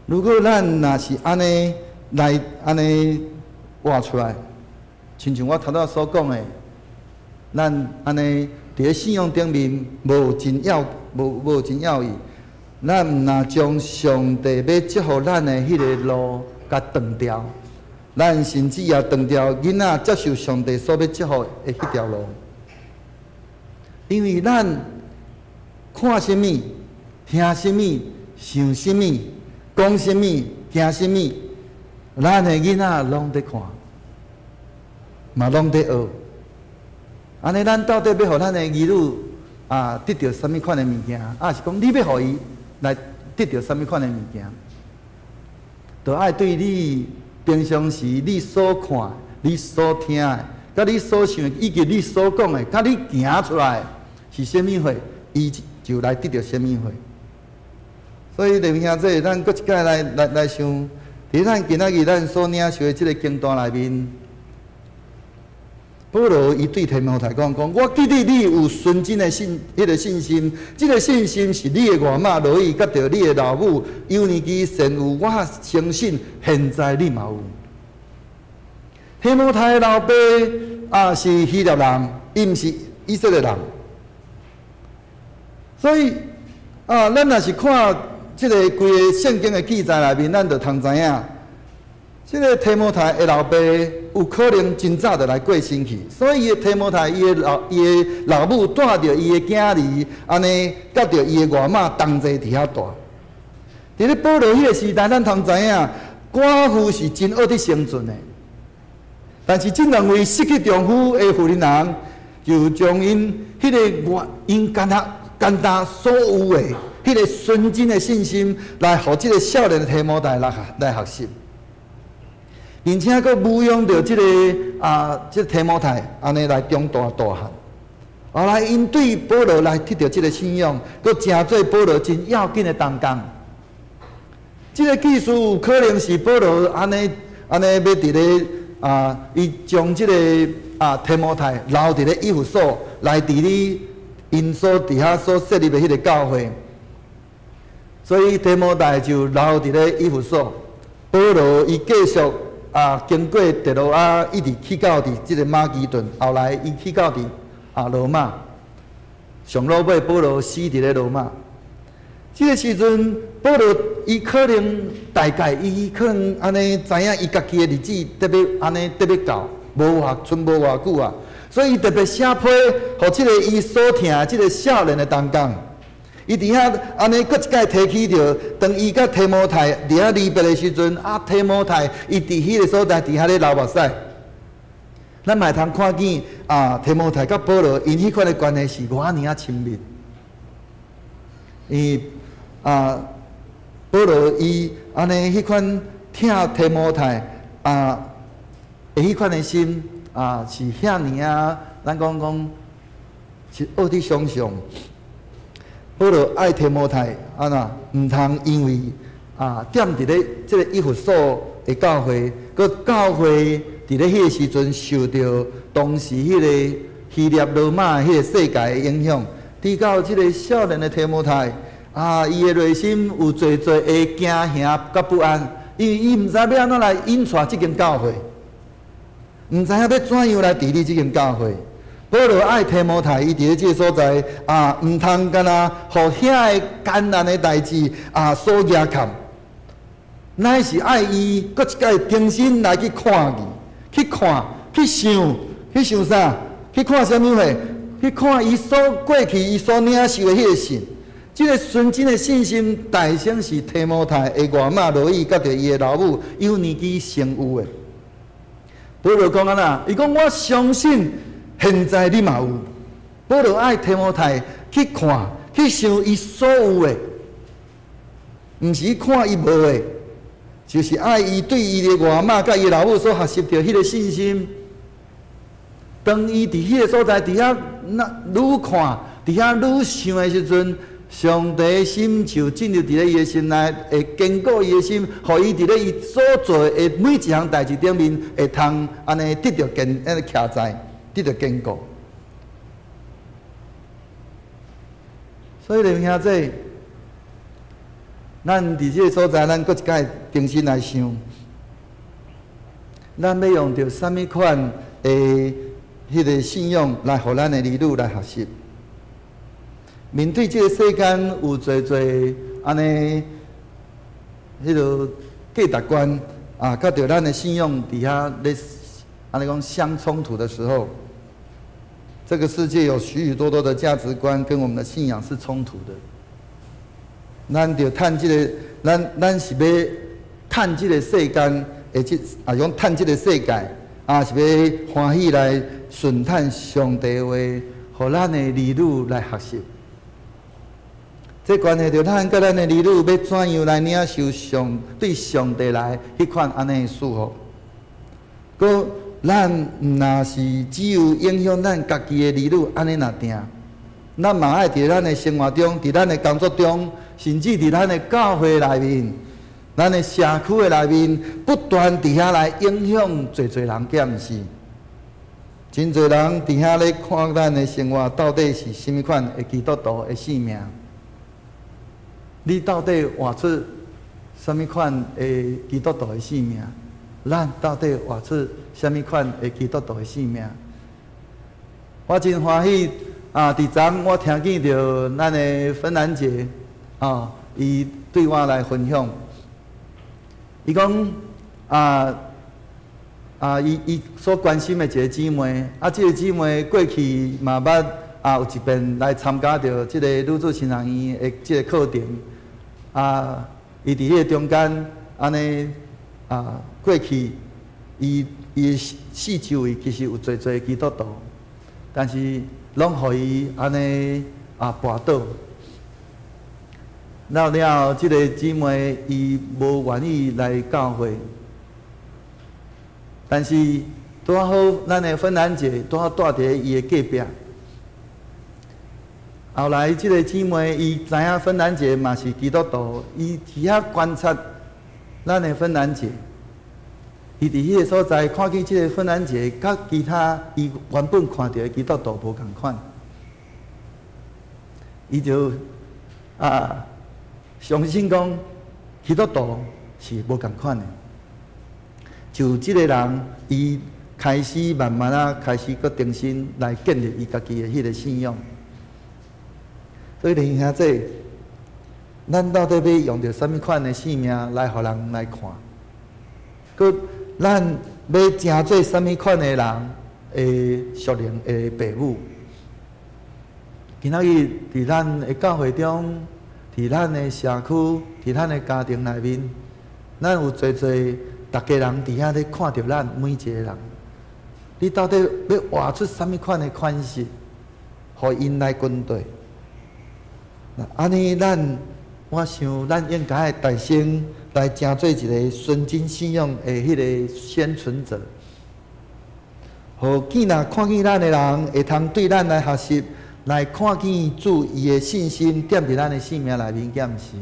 如果咱若是按呢來按呢活出來，親像我頭拄所講的，咱按呢佇咧信仰頂面無真要無真要義，咱毋若將上帝欲祝福咱的彼个路共斷掉，咱甚至也斷掉囡仔接受上帝所欲祝福的彼條路，因為咱看啥物、聽啥物、想啥物、講啥物、行啥物，咱的囡仔攏佇看，嘛攏佇學。按呢，咱到底欲予咱的兒女啊得著啥物款的物件？啊，是講你欲予伊來得著啥物款的物件？就愛對你平常時你所看、你所聽的、佮你所想的，以及你所講的，佮你行出來是啥物貨，伊就來得著啥物貨。所以，弟兄姊妹，咱閣一擺來想，佇咱今仔日咱所領受的這个經段內面，保羅伊對提摩太講講，我記得你有純真的信，彼个信心，這个信心是你的外媽羅以，佮著你的老母友尼基先有，我相信現在你嘛有。提摩太的老爸啊是希臘人，伊毋是以色列人，所以啊，咱若是看這个規个聖經的記載內面，咱就通知影，這个提摩太的老爸有可能真早就來過身去，所以提摩太伊的老母帶著伊的囝兒，按呢佮著伊的外媽同齊佇遐蹛。佇咧保羅彼个時代，咱通知影，寡婦是真惡佇生存的，但是這兩位失去丈夫的婦人人，就將𪜶彼个外𪜶簡單簡單所有的彼个純真的信心，來予這个少年的提摩太來學習。並且閣撫養著這个啊，這個提摩太按呢來長大大漢。後來𪜶對保羅來得著這个信仰，閣成做保羅真要緊的同工。這个記事有可能是保羅按呢按呢欲佇咧啊，伊將這个啊提摩太留佇咧以弗所來治理𪜶所佇遐所設立的彼个教會，所以提摩太就留佇咧以弗所。保羅伊繼續啊，經過特洛阿，一直去到佇這个馬其頓，後來伊去到佇啊羅馬。上落尾，保羅死佇咧羅馬。這个時陣，保羅伊可能大概伊可能按呢知影伊家己的日子特欲按呢特欲到，無偌賰無偌久啊，所以伊特別寫批予這个伊所疼的這个少年的同工。伊佇遐按呢，閣一擺提起著，當伊佮提摩太佇遐離別的時陣，啊，提摩太伊佇彼个所在佇遐咧流目屎。咱嘛會通看見啊，提摩太佮保羅𪜶彼款的關係是偌爾仔親密。伊啊，保羅伊按呢彼款疼提摩太啊，的彼款的心啊，是遐爾仔，咱講講是學得想像。保羅愛提摩太，按怎毋通因為啊，踮佇咧這个以弗所的教會，閣教會佇咧彼个時陣受著當時彼个希臘羅馬彼個世界的影響，直到這个少年的提摩太啊，伊的內心有濟濟的驚嚇佮不安，因為伊毋知欲按怎來引帶這間教會，毋知影欲怎樣來治理這間教會。保羅愛提摩太，伊佇咧這个所在啊，毋通干焦予遐个艱難的代誌啊所壓崁，乃是愛伊閣一擺重新來去看見，去看，去想，去想啥？去看啥物貨？去看伊所過去伊所領受的彼个信，這个純真的信心，大先是提摩太的外媽羅以佮著伊的老母友尼基先有的。保羅講按怎？伊講我相信。現在你嘛有，保羅愛提摩太去看、去想伊所有的，毋是看伊無的，就是愛伊對伊的外媽佮伊老母所學習著彼个信心。當伊佇彼个所在，佇遐若愈看、佇遐愈想的時陣，上帝的心就進入佇咧伊的心內，會堅固伊的心，予伊佇咧伊所做的每一項代誌頂面，會通按呢得著堅，按呢徛在。得著堅固，所以弟兄姊，咱佇這个所在，咱閣一擺重新來想，咱欲用著啥物款的彼个信仰來予咱的兒女來學習。面對這個世間有濟濟按呢，彼个價值觀啊，佮著咱的信仰佇遐咧按呢講相衝突的時候。這個世界有許許多多的價值觀跟我們的信仰是衝突的。咱著趁這个，咱咱是欲趁這个世間的這啊，講趁這个世界啊，是欲歡喜來順趁上帝話，予咱的兒女來學習。這關係著咱佮咱的兒女欲怎樣來領受上對上帝來彼款按呢的祝福。閣咱毋若是只有影響咱家己的兒女按呢爾定，咱嘛愛佇咱的生活中，佇咱的工作中，甚至佇咱的教會內面，咱的社區的內面，不斷佇遐來影響濟濟人，敢毋是？真濟人佇遐咧看咱的生活到底是啥物款的基督徒的生命？你到底活出啥物款的基督徒的生命？咱到底活出啥物款的基督徒的生命？我真歡喜啊！佇昨我聽見著咱的芬蘭姐啊，伊對我來分享，伊講啊啊，伊伊所關心的一个姊妹，啊，這个姊妹過去嘛捌啊有一遍來參加著這个女子神學院的這个課程，啊，伊佇彼个中間按呢啊過去，伊伊四周圍其實有濟濟基督徒，但是攏予伊按呢啊跋倒。了了後，這个姊妹伊無願意來教會，但是拄好咱的芬蘭姐拄好蹛佇伊的隔壁。後來，這个姊妹伊知影芬蘭姐嘛是基督徒，伊佇遐觀察咱的芬蘭姐，伊佇彼个所在看見這个芬蘭姐，佮其他伊原本看著的基督徒無仝款，伊就啊相信講基督徒是無仝款的。就這个人，伊開始慢慢仔開始閣重新來建立伊家己的彼个信仰。所以弟兄姊，咱到底欲用著啥物款的生命来予人来看？閣咱欲成做啥物款的人的屬靈的爸母？今仔日佇咱的教會中，佇咱的社區，佇咱的家庭內面，咱有濟濟逐家人佇遐咧看著咱每一個人。你到底欲活出啥物款的款式，予𪜶來跟綴？按呢，咱我想，咱應該大聲來成做一個純真信仰的彼个先存者，予見若看見咱的人，會通對咱來學習，來看見主伊的信心踮佇咱的生命內面，敢毋是？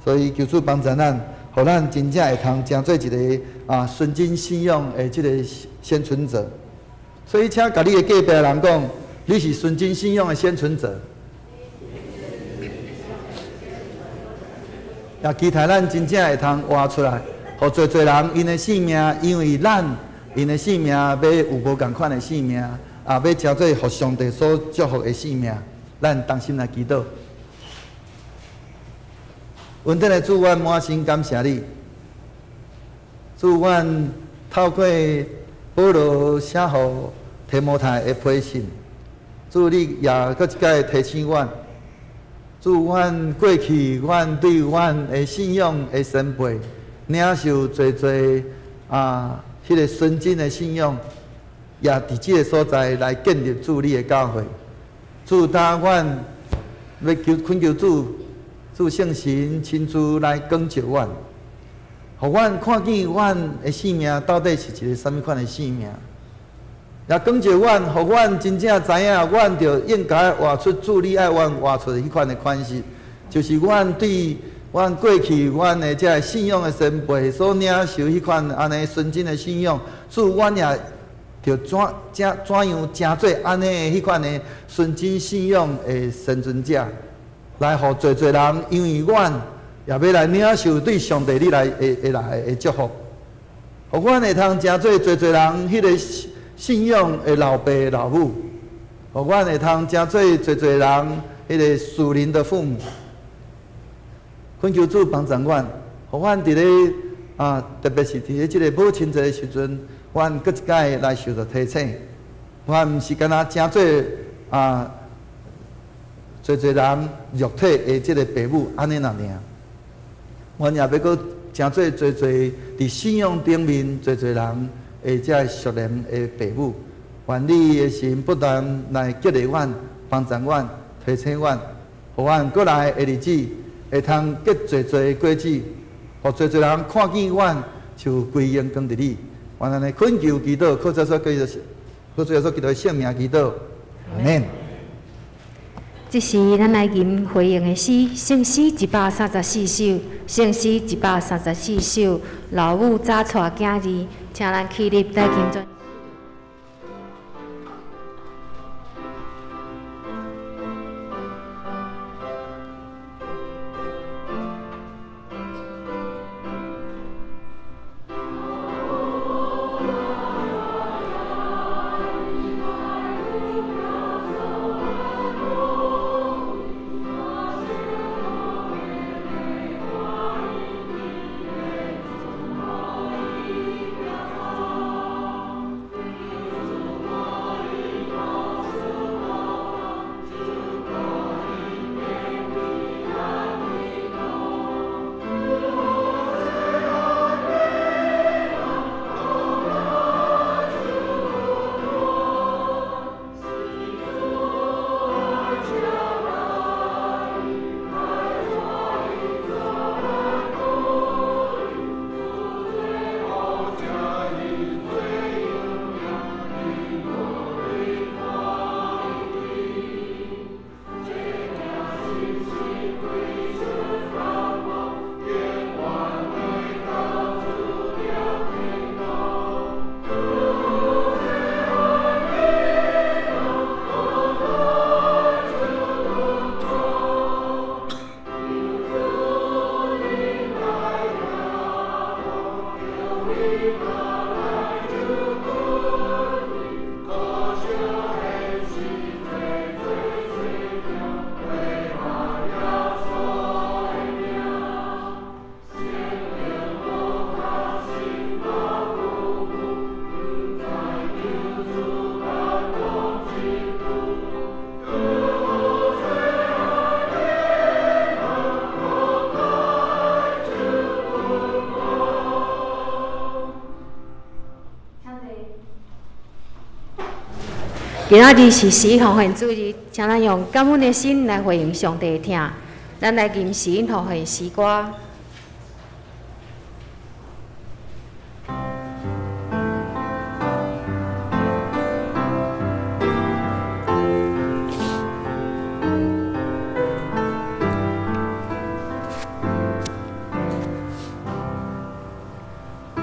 所以求主幫助咱，予咱真正會通成做一个純真信仰的這个先存者。所以，請共你的隔壁人講，你是純真信仰的先存者。也期待咱真正會通活出來，予濟濟人𪜶的生命，因為咱𪜶的生命欲有無仝款的生命，也欲成做予上帝所祝福的生命。咱同心來祈禱。恩典的主，阮滿心感謝你。主，阮透過保羅寫予提摩太的批信，主你也閣一擺提醒阮。主，阮過去，阮對阮的信仰的先輩，領受濟濟彼个純真的信仰，也佇這个所在來建立主你的教會。主，當阮欲求懇求主，主聖神親自來光照阮，予阮看見阮的生命到底是一个啥物款的生命。也光照阮，予阮真正知影，阮著應該活出主你愛阮活出彼款的款式，就是阮對阮過去阮的這个信仰的先輩所領受彼款按呢純真的信仰，主阮也著怎怎怎樣成做按呢彼款的純真信仰的先存者，來予濟濟人，因為阮也欲來領受對上帝你來會會來的祝福，予阮會通成做濟濟人彼个信仰的老爸老母，予阮會通成做濟濟人彼个屬靈的父母。懇求主幫助阮，予阮佇咧特別是佇咧這个母親節的時陣，阮閣一擺來受著提醒。阮毋是干焦成做濟濟人肉體的這个爸母按呢爾爾，阮也欲閣成做濟濟佇信仰頂面濟濟人的這个屬靈的爸母。願你的神不斷來激勵阮、幫助阮、提醒阮，予阮閣來的日子會通結濟濟果子，予濟濟人看見阮就歸榮光佇你。願按呢懇求祈禱，靠主耶穌基督，靠主耶穌基督的聖名祈禱，阿們。這時，咱來吟回應的詩，聖詩134首，聖詩134首，老母早帶囝兒，請咱起立來吟全。今仔日是死奉獻主日，請咱用感恩的心來回應上帝的疼。咱來吟詩奉獻詩歌。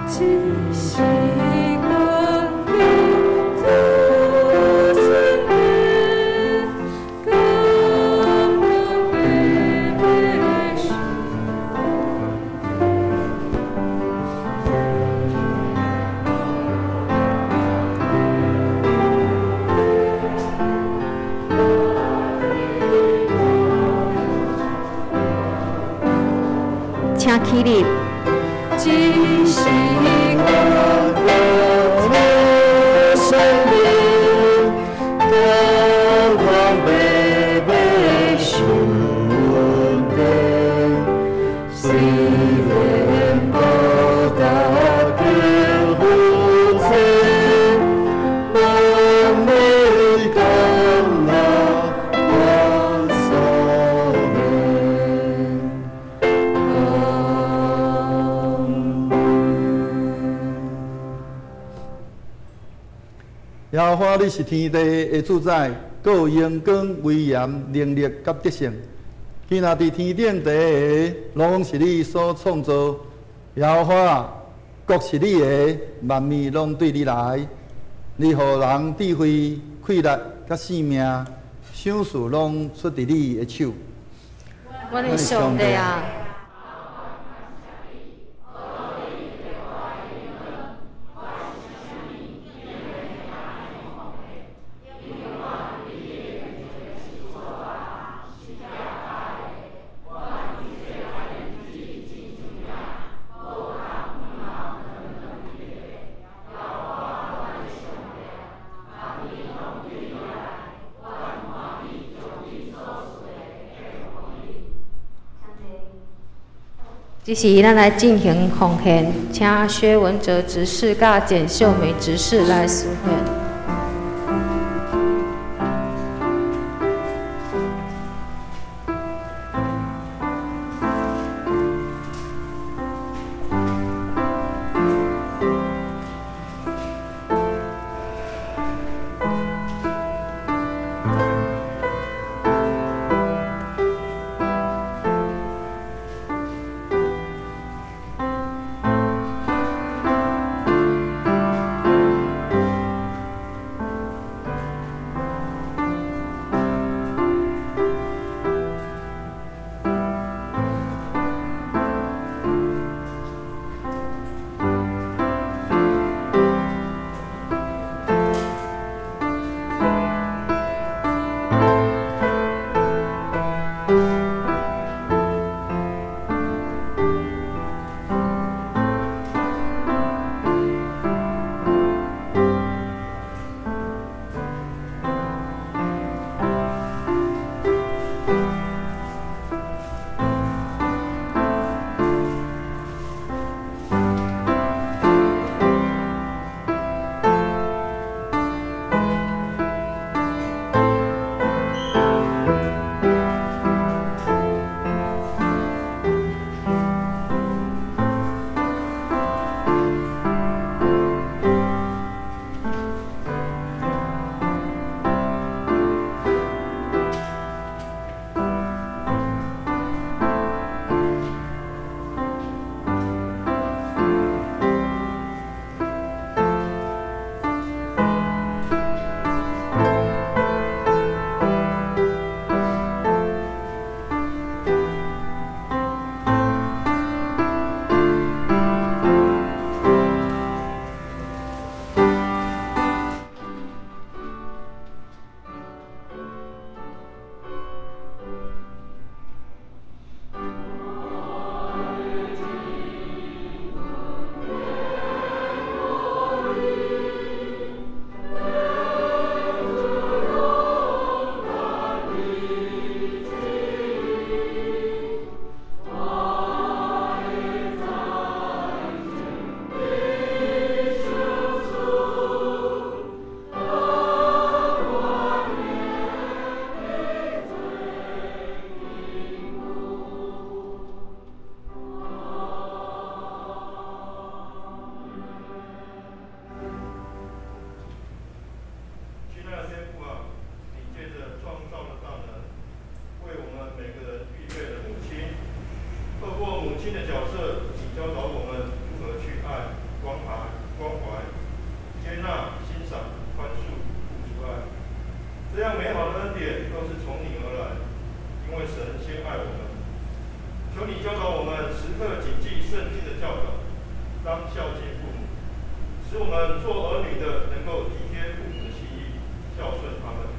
只是阮伫主身边，感恩白白受。請起立。只是阮伫主身邊，感恩白白受恩典，雖然無達天父前，滿面感恩阮所免。耶和華，你是天地的主宰，閣有榮光、威嚴、能力佮得勝。今仔佇天頂地的，攏是你所創造。耶和華，國是你的，萬物攏對你來。你予人智慧、氣力佮性命，賞賜攏出佇你的手。阮的上帝啊！這時，咱來進行奉獻，請薛文哲執事佮簡秀美執事來司獻。着你教导我们如何去爱、关怀、接纳、欣赏、宽恕、付出爱，这样美好的恩典都是从你而来，因为神先爱我们。求你教导我们时刻谨记圣经的教导，当孝敬父母，使我们做儿女的能够体贴父母的心意，孝顺他们，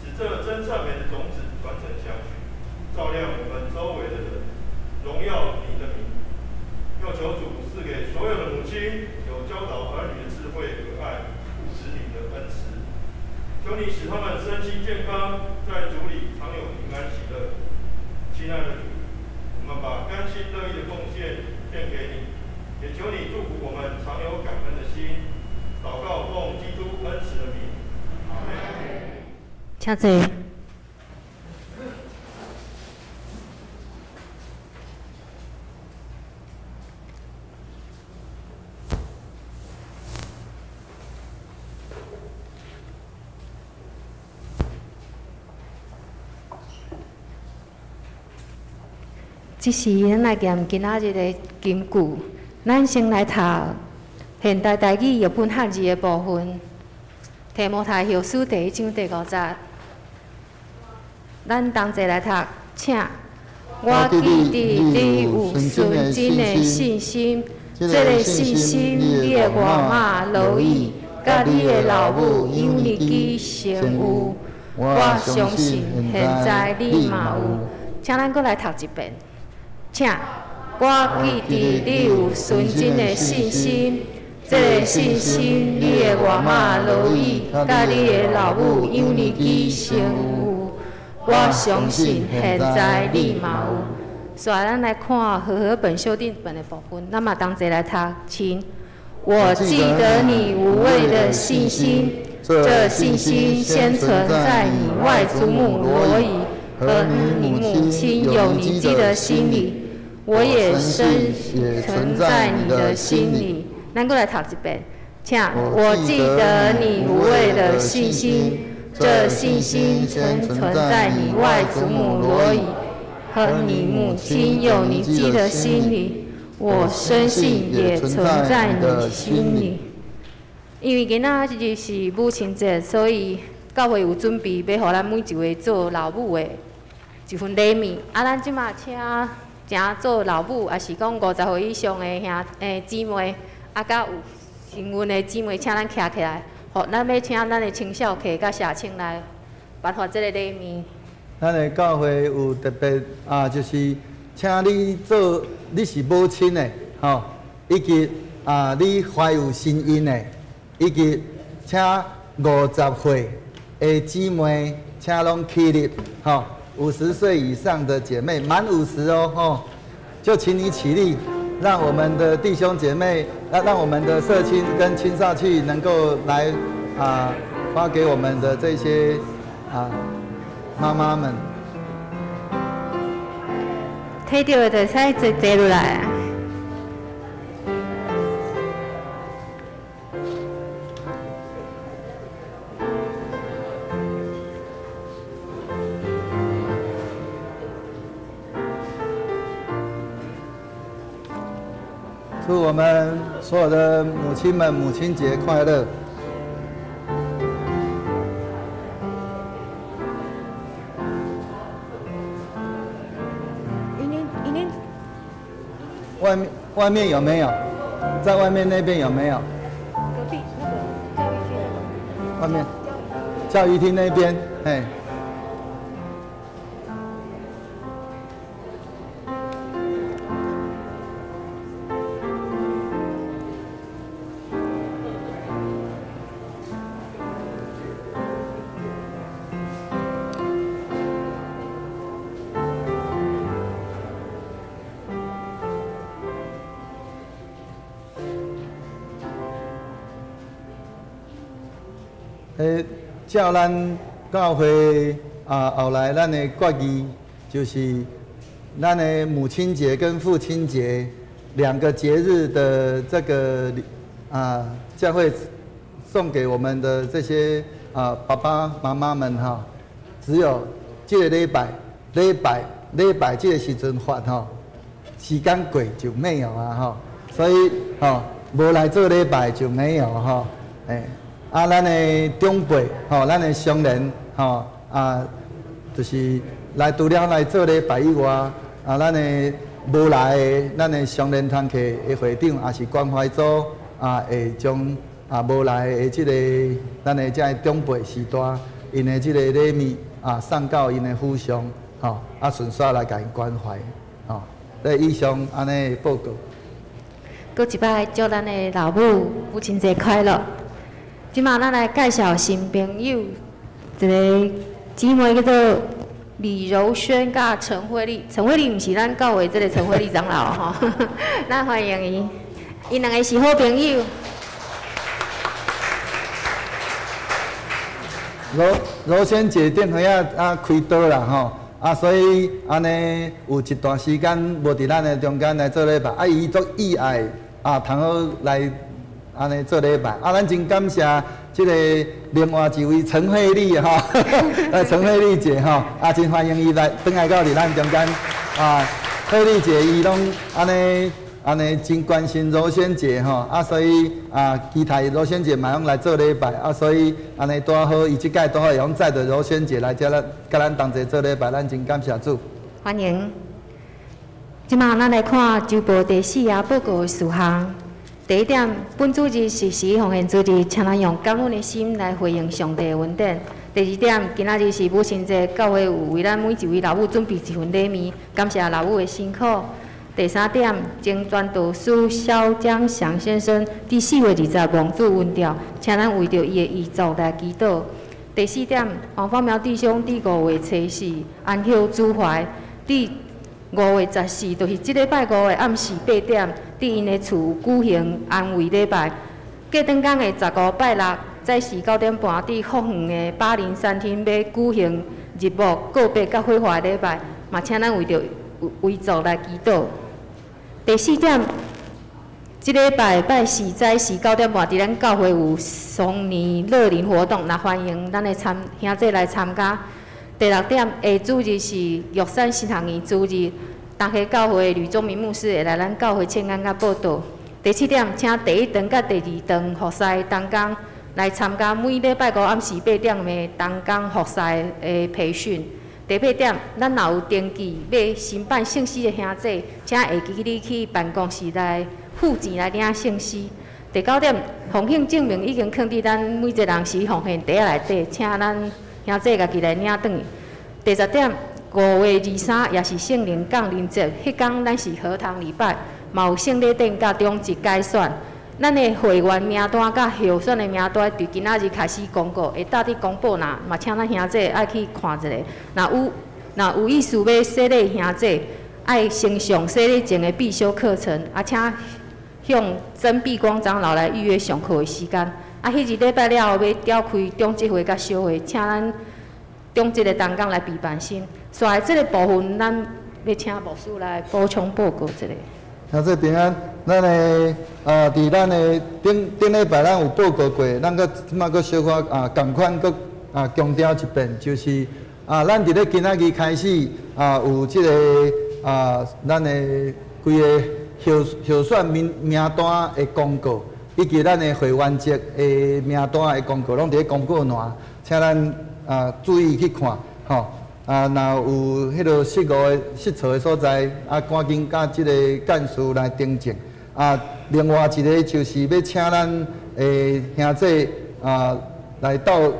使这真善美的种子传承下去，照亮我们周围的人，荣耀你的名。又求主赐给所有的母亲有教导儿女的智慧和爱护子女的恩慈。求你使他们身心健康，在主里常有平安喜乐。亲爱的主，我们把甘心乐意的奉献献给你，也求你祝福我们常有感恩的心。祷告奉基督恩慈的名，阿们。请坐。这时，咱来念今仔日的金句。咱先来读现代台语译本汉字的部分，《提摩太后书》第一章第五节。咱同齐来读，请。我记得你有纯真的信心，这个信心，你的外妈罗以，佮你的老母友尼基先有，我相信现在你嘛有。请咱阁来读一遍。请，我记得你有纯真的信心，这个信心，你的外妈罗以，佮你的老母友尼基先有，我相信现在你嘛有。所以咱来看和合本修订本的部分，咱嘛同齐来读，请。我记得你无畏的信心，这信心先存在你外祖母罗以和你母亲友尼基的心里，我也深存在你的心里。咱阁来读一遍，请。我记得你无畏的信心，这信心曾存在你外祖母罗以和你母亲友尼基的心里，我深信也存在你心里。因为今仔日是母亲节，所以教会有准备欲予咱每一位做老母的一份礼物。啊，咱这马请正做老母，抑是讲50岁以上的兄姊妹，啊，佮有身孕的姊妹，请咱徛起来，予咱欲请咱的青少客佮社青来颁发这个礼物。咱的教会有特别啊，就是请你做，你是母亲的，吼，以及啊你怀有身孕的，以及请50岁的姊妹，请拢起立，吼，50岁以上的姐妹，满五十哦，吼，就请你起立，让我们的弟兄姐妹，让我们的社青跟青少去能够来啊发给我们的这些啊妈妈们。提著的就会使坐坐落来。祝我们所有的母亲们母亲节快乐！外面有没有？在外面那边有没有？隔壁那个教育厅。外面教育厅那边，嘿。照咱教会啊，后来咱的决议就是咱的母亲节跟父亲节两个节日的这个啊，教会送给我们的这些啊爸爸妈妈们哈，只有这个礼拜、礼拜、礼拜这个时阵发吼，時間過就沒有啊吼，所以吼無來做禮拜就沒有吼，欸，啊，咱的長輩吼，咱的上人吼啊，就是來除了來做禮拜以外，啊，咱的無來的，咱的常年團契的會長，也是關懷組啊，會將啊無來的這個咱的這个長輩序大，𪜶的這個禮物啊送到𪜶的府上，吼啊順紲來共𪜶關懷，吼。這以上按呢報告。閣一擺祝咱的老母母親節快樂。這馬咱來介紹新朋友，一个姊妹叫做李柔萱佮陳慧麗。陳慧麗毋是咱教會這个陳慧麗長老吼，咱歡迎伊。𪜶兩个是好朋友。柔柔萱姐頂回仔啊開刀啦吼，啊所以按呢有一段時間無佇咱的中間來做禮拜，啊伊足意愛啊通好來按呢做禮拜，啊咱真感謝這個另外一位陳慧麗吼，陳慧麗姐吼，啊真歡迎伊來轉來到佇咱中間啊，慧麗姐伊攏按呢。按呢真關心柔萱姐吼，啊所以啊期待柔萱姐嘛攏來做禮拜，啊所以按呢拄好，伊這擺拄好會用載著柔萱姐來遮咱佮咱同齊做禮拜，咱真感謝主。歡迎。這馬咱來看週報第四頁報告的事項。第一點，本主日是實奉獻主日，請咱用感恩的心來回應上帝的恩典。第二點，今仔日是母親節，教會有為咱每一位老母準備一份禮物，感謝老母的辛苦。第三點，前傳道師蕭江祥先生佇4月20亡主恩召，請咱為著伊的遺族來祈禱。第四點，黃方苗弟兄佇5月初四安息主懷，佇5月14，就是這禮拜五的暗時8點，佇𪜶的厝舉行安慰禮拜。過轉工的15拜六早時9點半，佇福園的巴林餐廳欲舉行日暮告別佮火化禮拜，嘛請咱為著遺族來祈禱。第四點，這禮拜拜四早時9點半，佇咱教會有雙年樂齡活動，若歡迎咱的參兄弟來參加。第六點，下主日是玉山神學院主日，東溪教會呂宗明牧師會來咱教會請安佮報道。第七點，請第一堂佮第二堂服侍同工來參加每禮拜五暗時8點的同工服侍的培訓。第八點，咱若有登記欲申辦聖詩的兄弟，請會記你去辦公室來付錢來領聖詩。第九點，奉獻證明已經囥佇咱每一個人實奉獻袋仔內底，請咱兄弟家己來領轉去。第十點，5月23也是聖靈降臨節，彼工咱是合堂禮拜，嘛有聖禮典佮長執改選。咱的會員名單佮候選的名單，佇今仔日開始公告，會搭佇公布啦，嘛請咱兄弟愛去看一下。若有意思欲洗禮兄弟，愛先上洗禮前的必修課程，啊，請向曾碧光長老來預約上課的時間。啊，彼日禮拜了後欲召開長執會佮小會，請咱長執的同工來備辦心。煞來這个部分，咱欲請牧師來補充報告一下。兄弟平安，咱的啊，佇咱的頂頂禮拜，咱有報告過，咱閣這馬閣小可啊，仝款閣啊強調一遍，就是啊，咱佇咧今仔日開始啊，有這个啊，咱的規个候候選名名單的公告，以及咱的會員籍的名單的公告，攏佇咧公告欄，請咱啊注意去看，吼。啊，若有彼个失誤的、失錯的所在，啊，趕緊佮這个幹事來訂正。啊，另外一个就是欲請咱的兄弟啊來鬥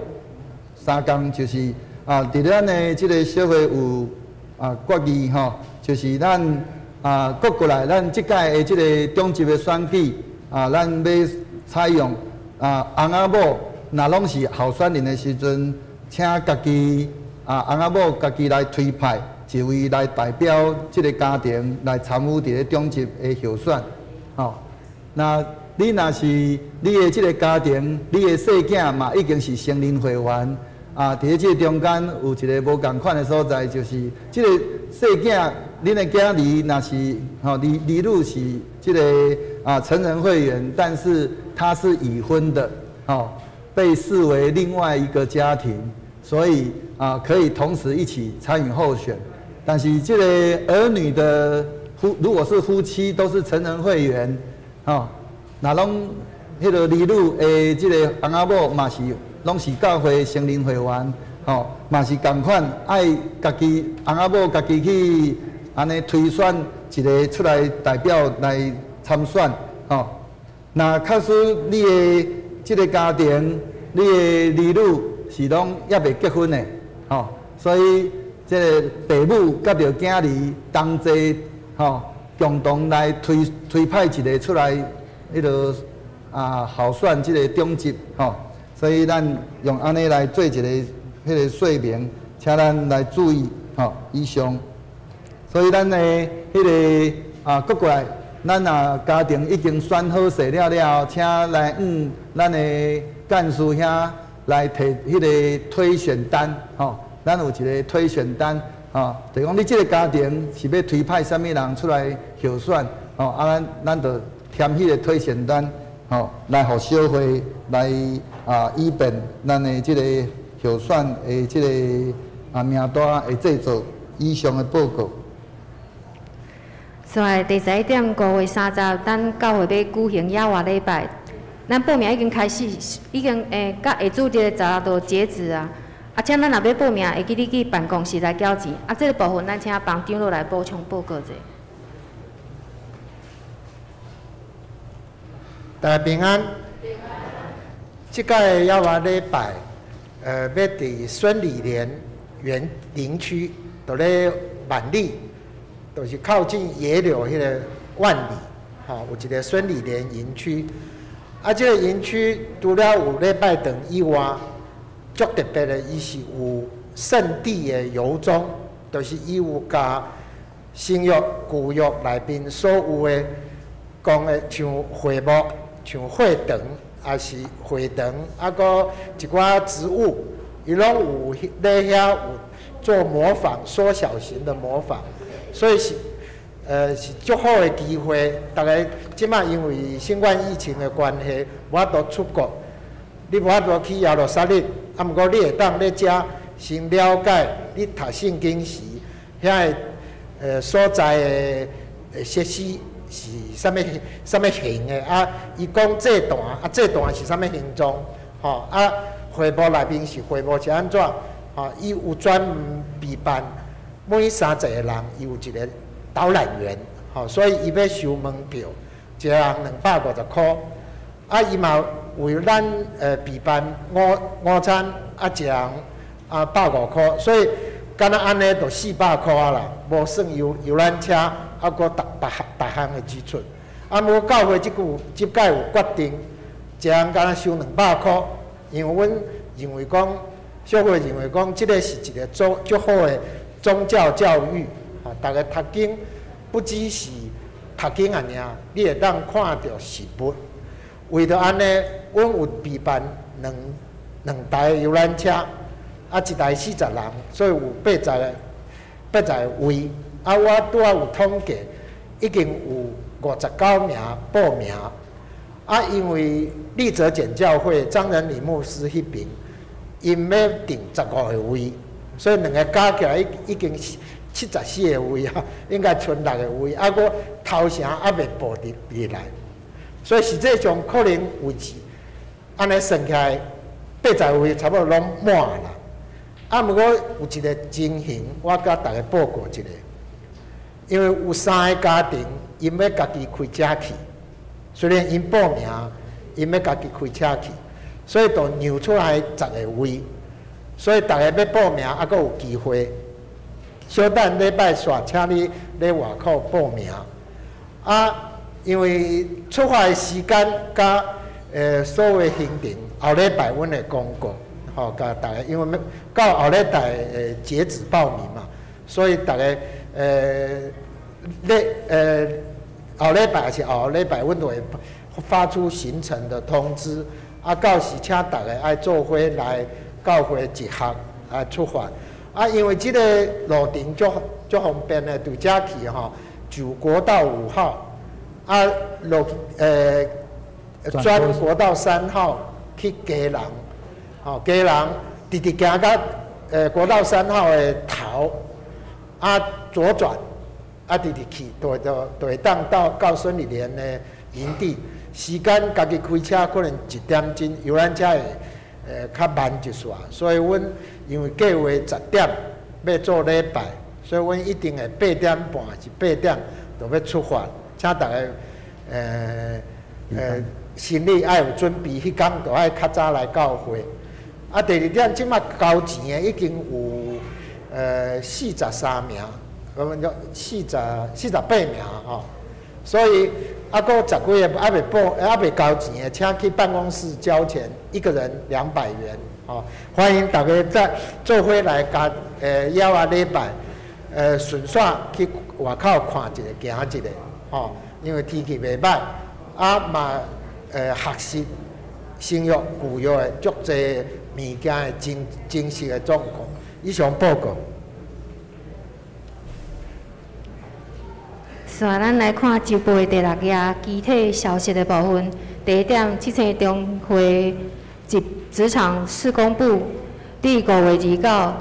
相共，就是啊，佇咱的這个小會有啊決議吼，就是咱啊閣過來，咱這屆的這个長執的選舉啊，咱欲採用啊翁仔某，若攏是候選人的時陣，請家己。啊，翁仔某家己來推派一位來代表這个家庭來參與佇咧長執的候選，吼。那你若是你的這个家庭，你的細囝嘛已經是成人會員，啊，佇咧這个中間有一个無仝款的所在，就是這个細囝，恁的囝兒若是吼兒兒女是這个啊成人會員，但是他是已婚的，吼，被視為另外一個家庭。所以啊，可以同時一起參與候選，但是這个兒女的夫，如果是夫妻都是成人會員，吼，若攏彼个兒女的這个翁仔某嘛是攏是教會成人會員，吼，嘛是仝款愛家己翁仔某家己去按呢推選一个出來代表來參選，吼。若假使你的這个家庭，你的兒女是攏猶未結婚的，吼，所以這个爸母佮著囝兒同齊，吼，共同來推派一个出來，彼个候選這个長執，吼，所以咱用按呢來做一个彼个說明，請咱來注意，吼，以上。所以咱的彼个閣過來，咱若家庭已經選好勢了了後，請來向咱的幹事遐來提彼个推選單，吼，咱有一个推選單，吼，就講你這个家庭是欲推派啥物人出來候選，吼，咱就填彼个推選單，吼，來予小會來以便咱的這个候選的這个名單會製作。以上的報告。所以第11點5月30，咱教會欲舉行野外禮拜，咱報名已經開始，已經甲下主日的16就截止啊。請咱若欲報名，會記你去辦公室來繳錢。這个部分咱請幫長老來補充報告者。大家平安。這屆野外禮拜，欲佇孫理蓮園林區，佇咧萬里，就是靠近野柳彼个萬里，吼，有一个孫理蓮營區。這個營區除了有禮拜堂以外，足特別的，伊是有聖地的遊蹤，就是伊有共新約、舊約內面所有的講的，像會幕、像會堂，抑是會堂，閣一寡植物，伊攏有咧遐有做模仿，縮小型的模仿，所以是足好的機會。逐家這擺因為新冠疫情的關係，無法度出國，你無法度去耶路撒冷，毋過你會當咧遮先了解你讀聖經時遐个所在的設施是啥物啥物形的，伊講祭壇，祭壇是啥物形狀，吼，會幕內面是會幕是按怎，吼，伊有專門備辦每30個人，伊有一個導覽員，吼，所以伊欲收門票，一個人250箍，伊嘛為咱備辦午餐，一個人150箍，所以敢若按呢就400箍啊啦，無算遊覽車，閣逐逐項的支出。毋過教會這擺有決定，一個人敢若收200箍，因為阮認為講，小會認為講，這个是一個足好的宗教教育，逐家讀經不只是讀經爾爾，你會當看著實物。為著按呢，阮有備辦兩台遊覽車，一台40人，所以有80個位。我拄仔有統計，已經有59名報名。因為立澤簡教會張仁禮牧師彼爿，𪜶欲訂15個位，所以兩个加起來已經74個位啊，應該賰6個位，閣頭城猶未報入來，所以實際上可能位置按呢算起來，80個位差不多攏滿啦。毋過有一个情形，我共大家報告一下，因為有3个家庭，𪜶欲家己開車去，雖然𪜶報名，𪜶欲家己開車去，所以就讓出來10個位，所以大家欲報名，猶閣有機會。小等禮拜煞，請你咧外口報名。因為出發的時間佮所有行程，後禮拜阮會公告，吼，共大家，因為到後禮拜截止報名嘛，所以大家後禮拜還是後禮拜，阮就會發出行程的通知。到時請大家愛做伙來教會集合，出發。因為這个路程足方便的，佇遮去吼，就國道5號，落轉國道3號去基隆，吼，基隆直直行到國道3號的頭，左轉，啊，直直去，就會當到孫理蓮的營地。時間家己開車可能一點鐘，遊覽車會較慢一絲，所以阮因為計劃10點欲做禮拜，所以阮一定會8點半是八點就欲出發，請逐家心裡愛有準備，彼工就愛較早來教會。啊，第二點，這馬交錢的已經有43名，48名吼，所以啊，閣十幾个猶未報、猶未交錢的，請去辦公室交錢，一個人200元，吼，歡迎大家再做伙來共枵仔禮拜，順紲去外口看一下、行一下，吼，因為天氣袂䆀，啊嘛學習新約、舊約的足濟物件的真真實的狀況。以上報告。紲咱來看週報的第六頁，具體消息的部分。第一點，七星中會及職場事工部，佇5月29，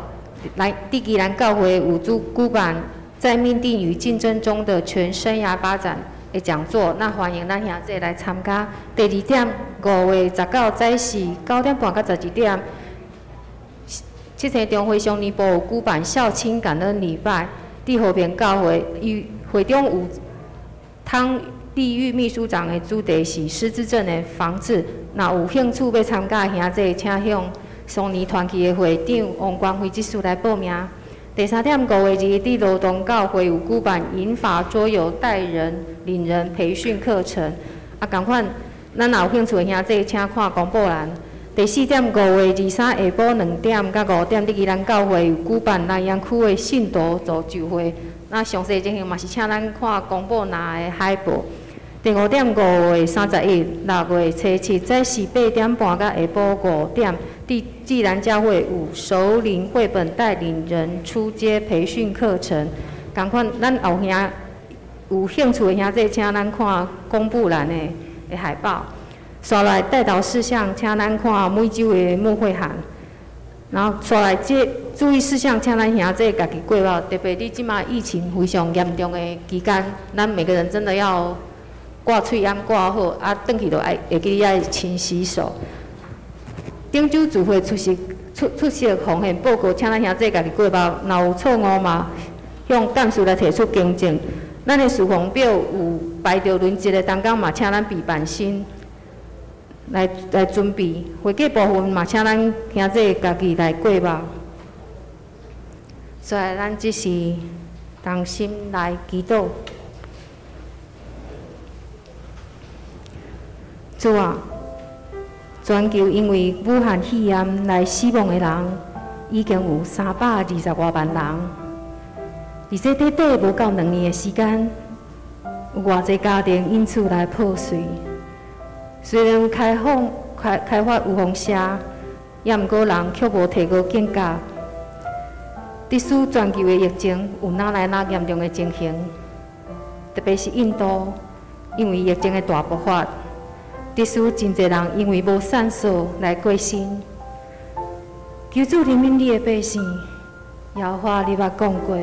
來佇基蘭教會有主舉辦在命定與競爭中的全生涯發展的講座，那歡迎咱兄弟來參加。第二點，5月19早時9點半到12點，七星中會少年部有舉辦孝親感恩禮拜，佇和平教會與會中有湯麗玉秘書長的主題是失智症的防治。若有興趣欲參加的兄弟，請向松年團契的會長王光輝執事來報名。第三點，5月2日佇羅東教會有舉辦銀髮桌遊帶人領人培訓課程。啊，仝款，咱若有興趣的兄弟，請看公布欄。第四點，5月23下晡2點到5點，佇宜蘭教會有舉辦南洋區的信徒造就會。那詳細情形嘛是請咱看公布欄的海報。第五點，5月31、6月初7早時8點半到下晡5點，佇濟南教會有首領繪本帶領人出街培訓課程。仝款，咱後兄有興趣的兄弟，請咱看公布欄的海報。紲來代禱事項，請咱看每週的牧會函。然後紲來這注意事項，請咱兄弟家己過目。特別佇這馬疫情非常嚴重的期間，咱每個人真的要掛喙罨掛好，啊，轉去就愛會記愛勤洗手。頂週聚會出席奉獻報告，請咱兄弟家己過目。若有錯誤嘛，向幹事來提出更正。咱的事奉表有排著輪值的同工嘛，請咱備辦新來準備。會計部分嘛，請咱兄弟家己來過目。所以咱這是同心來祈禱。主啊，全球因為武漢肺炎來死亡的人已經有320外萬人，而且短短無夠2年的時間，有偌濟家庭因此來破碎。雖然開放開開發預防射，也毋過人卻無提高警覺。即使全球的疫情有哪來哪嚴重的情形，特別是印度，因為疫情的大爆發，致使真濟人因為無散所來過身。求主憐憫你的百姓，耶和華你捌講過，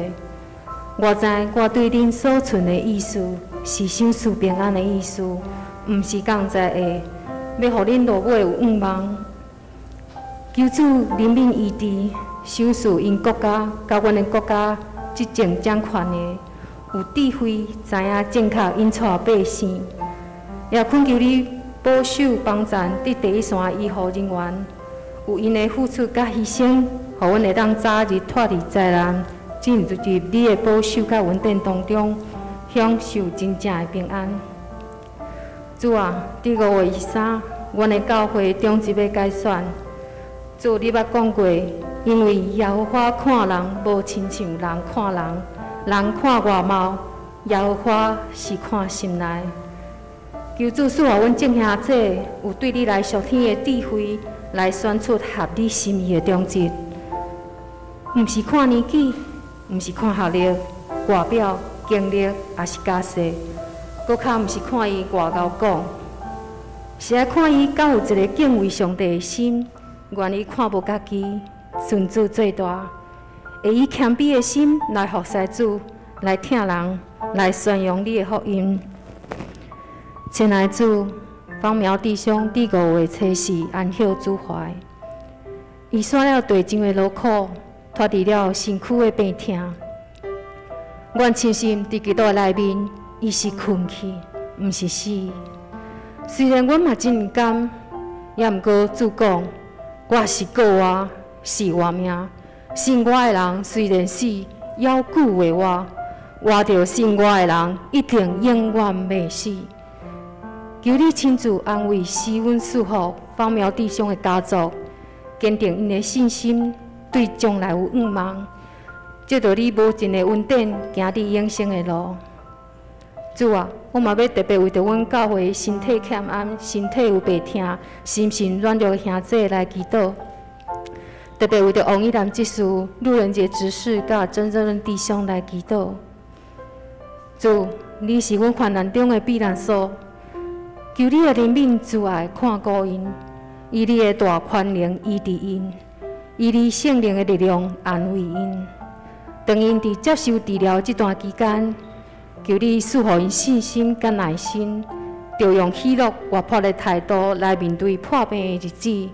我知我對恁所存的意思是賞賜平安的意思，毋是降災的，欲予恁落尾有向望。求主憐憫醫治，賞賜𪜶國家佮阮的國家執政掌權的有智慧，知影正確引帶百姓。也懇求你保守幫贊佇第一線醫護人員，有𪜶的付出佮犧牲，予阮會當早日脫離災難，進入你的保守佮恩典當中，享受真正的平安。主啊，佇5月23，阮的教會長執欲改選。主，你捌講過，因為耶和華看人無親像人看人，人看外貌，耶和華是看心內。求主賜予阮眾兄弟有對你來屬天的智慧，來選出合你心意的長執。毋是看年紀，毋是看學歷、外表、經歷，抑是家世，閣較毋是看伊外姣講，是愛看伊敢有一个敬畏上帝的心，願意看無家己，尊主做大，會以謙卑的心來服侍主，來疼人。來宣揚你的福音。親愛主，方苗弟兄佇5月初4安息主懷，伊煞了地上的勞苦，脫離了身軀的病痛。阮深信佇基督的內面，伊是睏去，毋是死。雖然阮嘛真毋甘，也毋過主講，我是過活，是活命。信我的人雖然死，猶閣會活；活著信我的人，一定永遠袂死。求你親自安慰、施阮祝福方苗弟兄的家族，堅定𪜶的信心，對將來有向望。藉著你無盡的恩典，行佇永生的路。主啊，我嘛欲特別為著阮教會身體欠安、身體有病痛、心神軟弱的兄弟來祈禱。特別為著王一南執事、路人傑執事佮曾正仁弟兄來祈禱。主，你是阮患難中的避難所，求你的憐憫慈愛看顧𪜶，以你的大權能醫治𪜶，以你聖靈的力量安慰𪜶。當𪜶佇接受治療這段期間，求你賜予𪜶信心佮耐心，著用喜樂活潑的態度來面對破病的日子。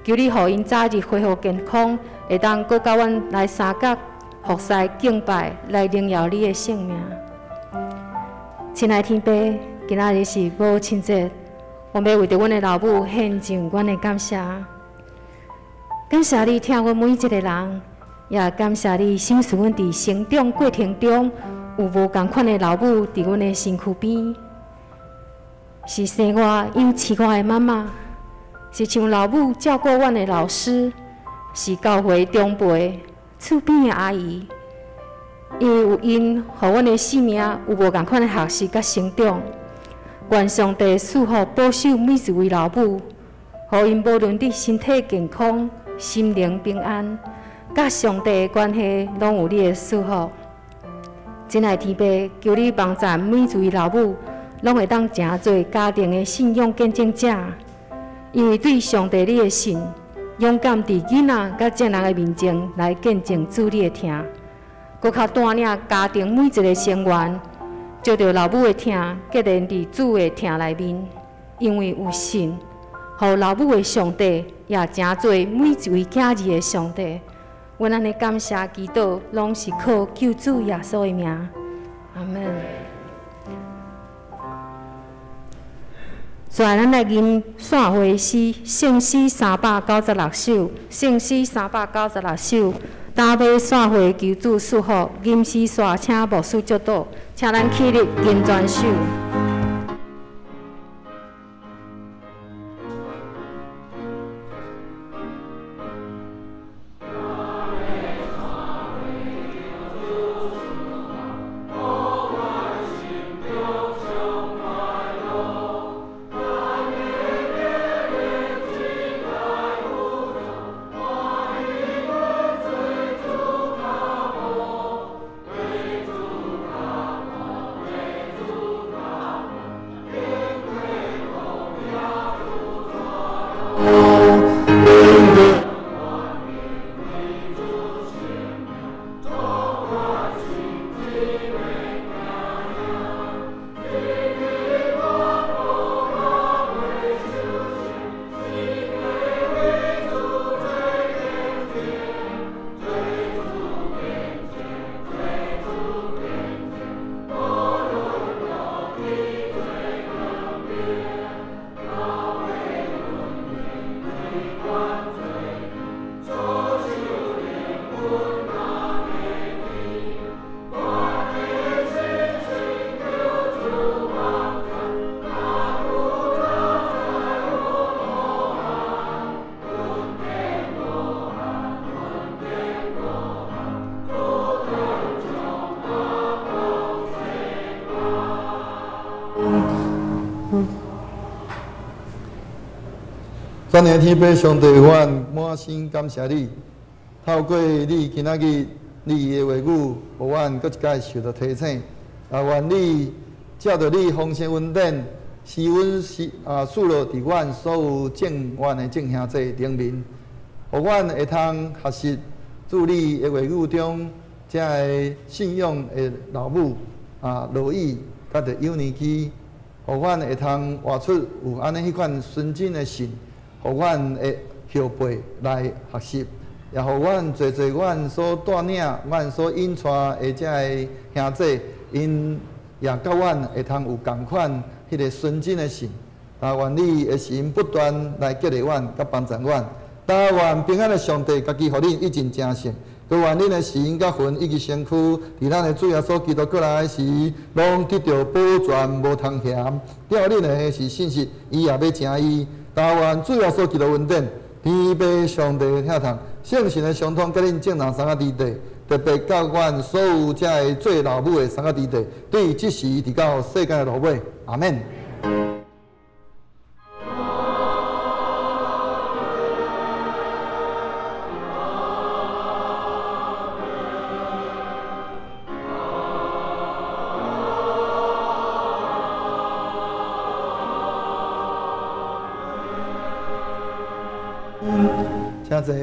求你予𪜶早日恢復健康，會當閣佮阮來相佮服侍敬拜，來榮耀你的聖名。親愛天父，今仔日是母親節，我欲為著阮的老母獻上阮的感謝。感謝你疼阮每一個人，也感謝你賞賜阮佇成長過程中有無仝款的老母佇阮的身軀邊，是生我養飼我的媽媽，是像老母照顧阮的老師，是教會長輩、厝邊的阿姨。因為有𪜶，予阮的生命有無仝款的學習佮成長。願上帝賜福保守每一位老母，予𪜶無論佇身體健康、心靈平安，佮上帝的關係，攏有你的祝福。親愛天父，求你幫助每一位老母，攏會當成做家庭的信仰見證者，因為對上帝你的信，勇敢佇囡仔佮眾人的面前來見證主你的疼，閣較帶領家庭每一個成員，藉著老母的疼，結連佇主的疼內面，因為有信，予老母的上帝也成做每一位囝兒的上帝。阮按呢感謝祈禱，攏是靠救主耶穌的名，阿們。接下來咱來吟散會詩，聖詩396首，聖詩396首。今尾散會求主賜福，吟詩煞請牧師祝禱，請咱起立吟全首。全能天父上帝，阮滿心感謝你，透過你今仔日你的話語，予阮閣一擺受到提醒。也願你藉著你豐盛恩典，使阮是賜落佇阮所有眾阮的眾兄弟頂面，予阮會通學習主你的話語中，這个信仰的老母落雨，佮著幼年期，予阮会通活出有按呢彼款纯真的信，予阮会后辈来学习，也予阮济济阮所带领、阮所引带的遮个兄弟，𪜶也佮阮会通有仝款彼个纯真的信。啊，愿你的神不断来激励阮，佮帮助阮。但愿平安的上帝家己予恁一尽成圣，阁愿恁的心佮魂以及身躯，伫咱的主耶稣基督阁来时，拢得著保全无通嫌。照恁的是信实，伊也欲成伊。但愿主耶稣基督恩典，天父上帝的疼痛，圣神的相通，佮恁众人三个弟弟，特别佮阮所有遮个做老母的三个弟弟，对这时直到世间的落尾，阿们。请坐。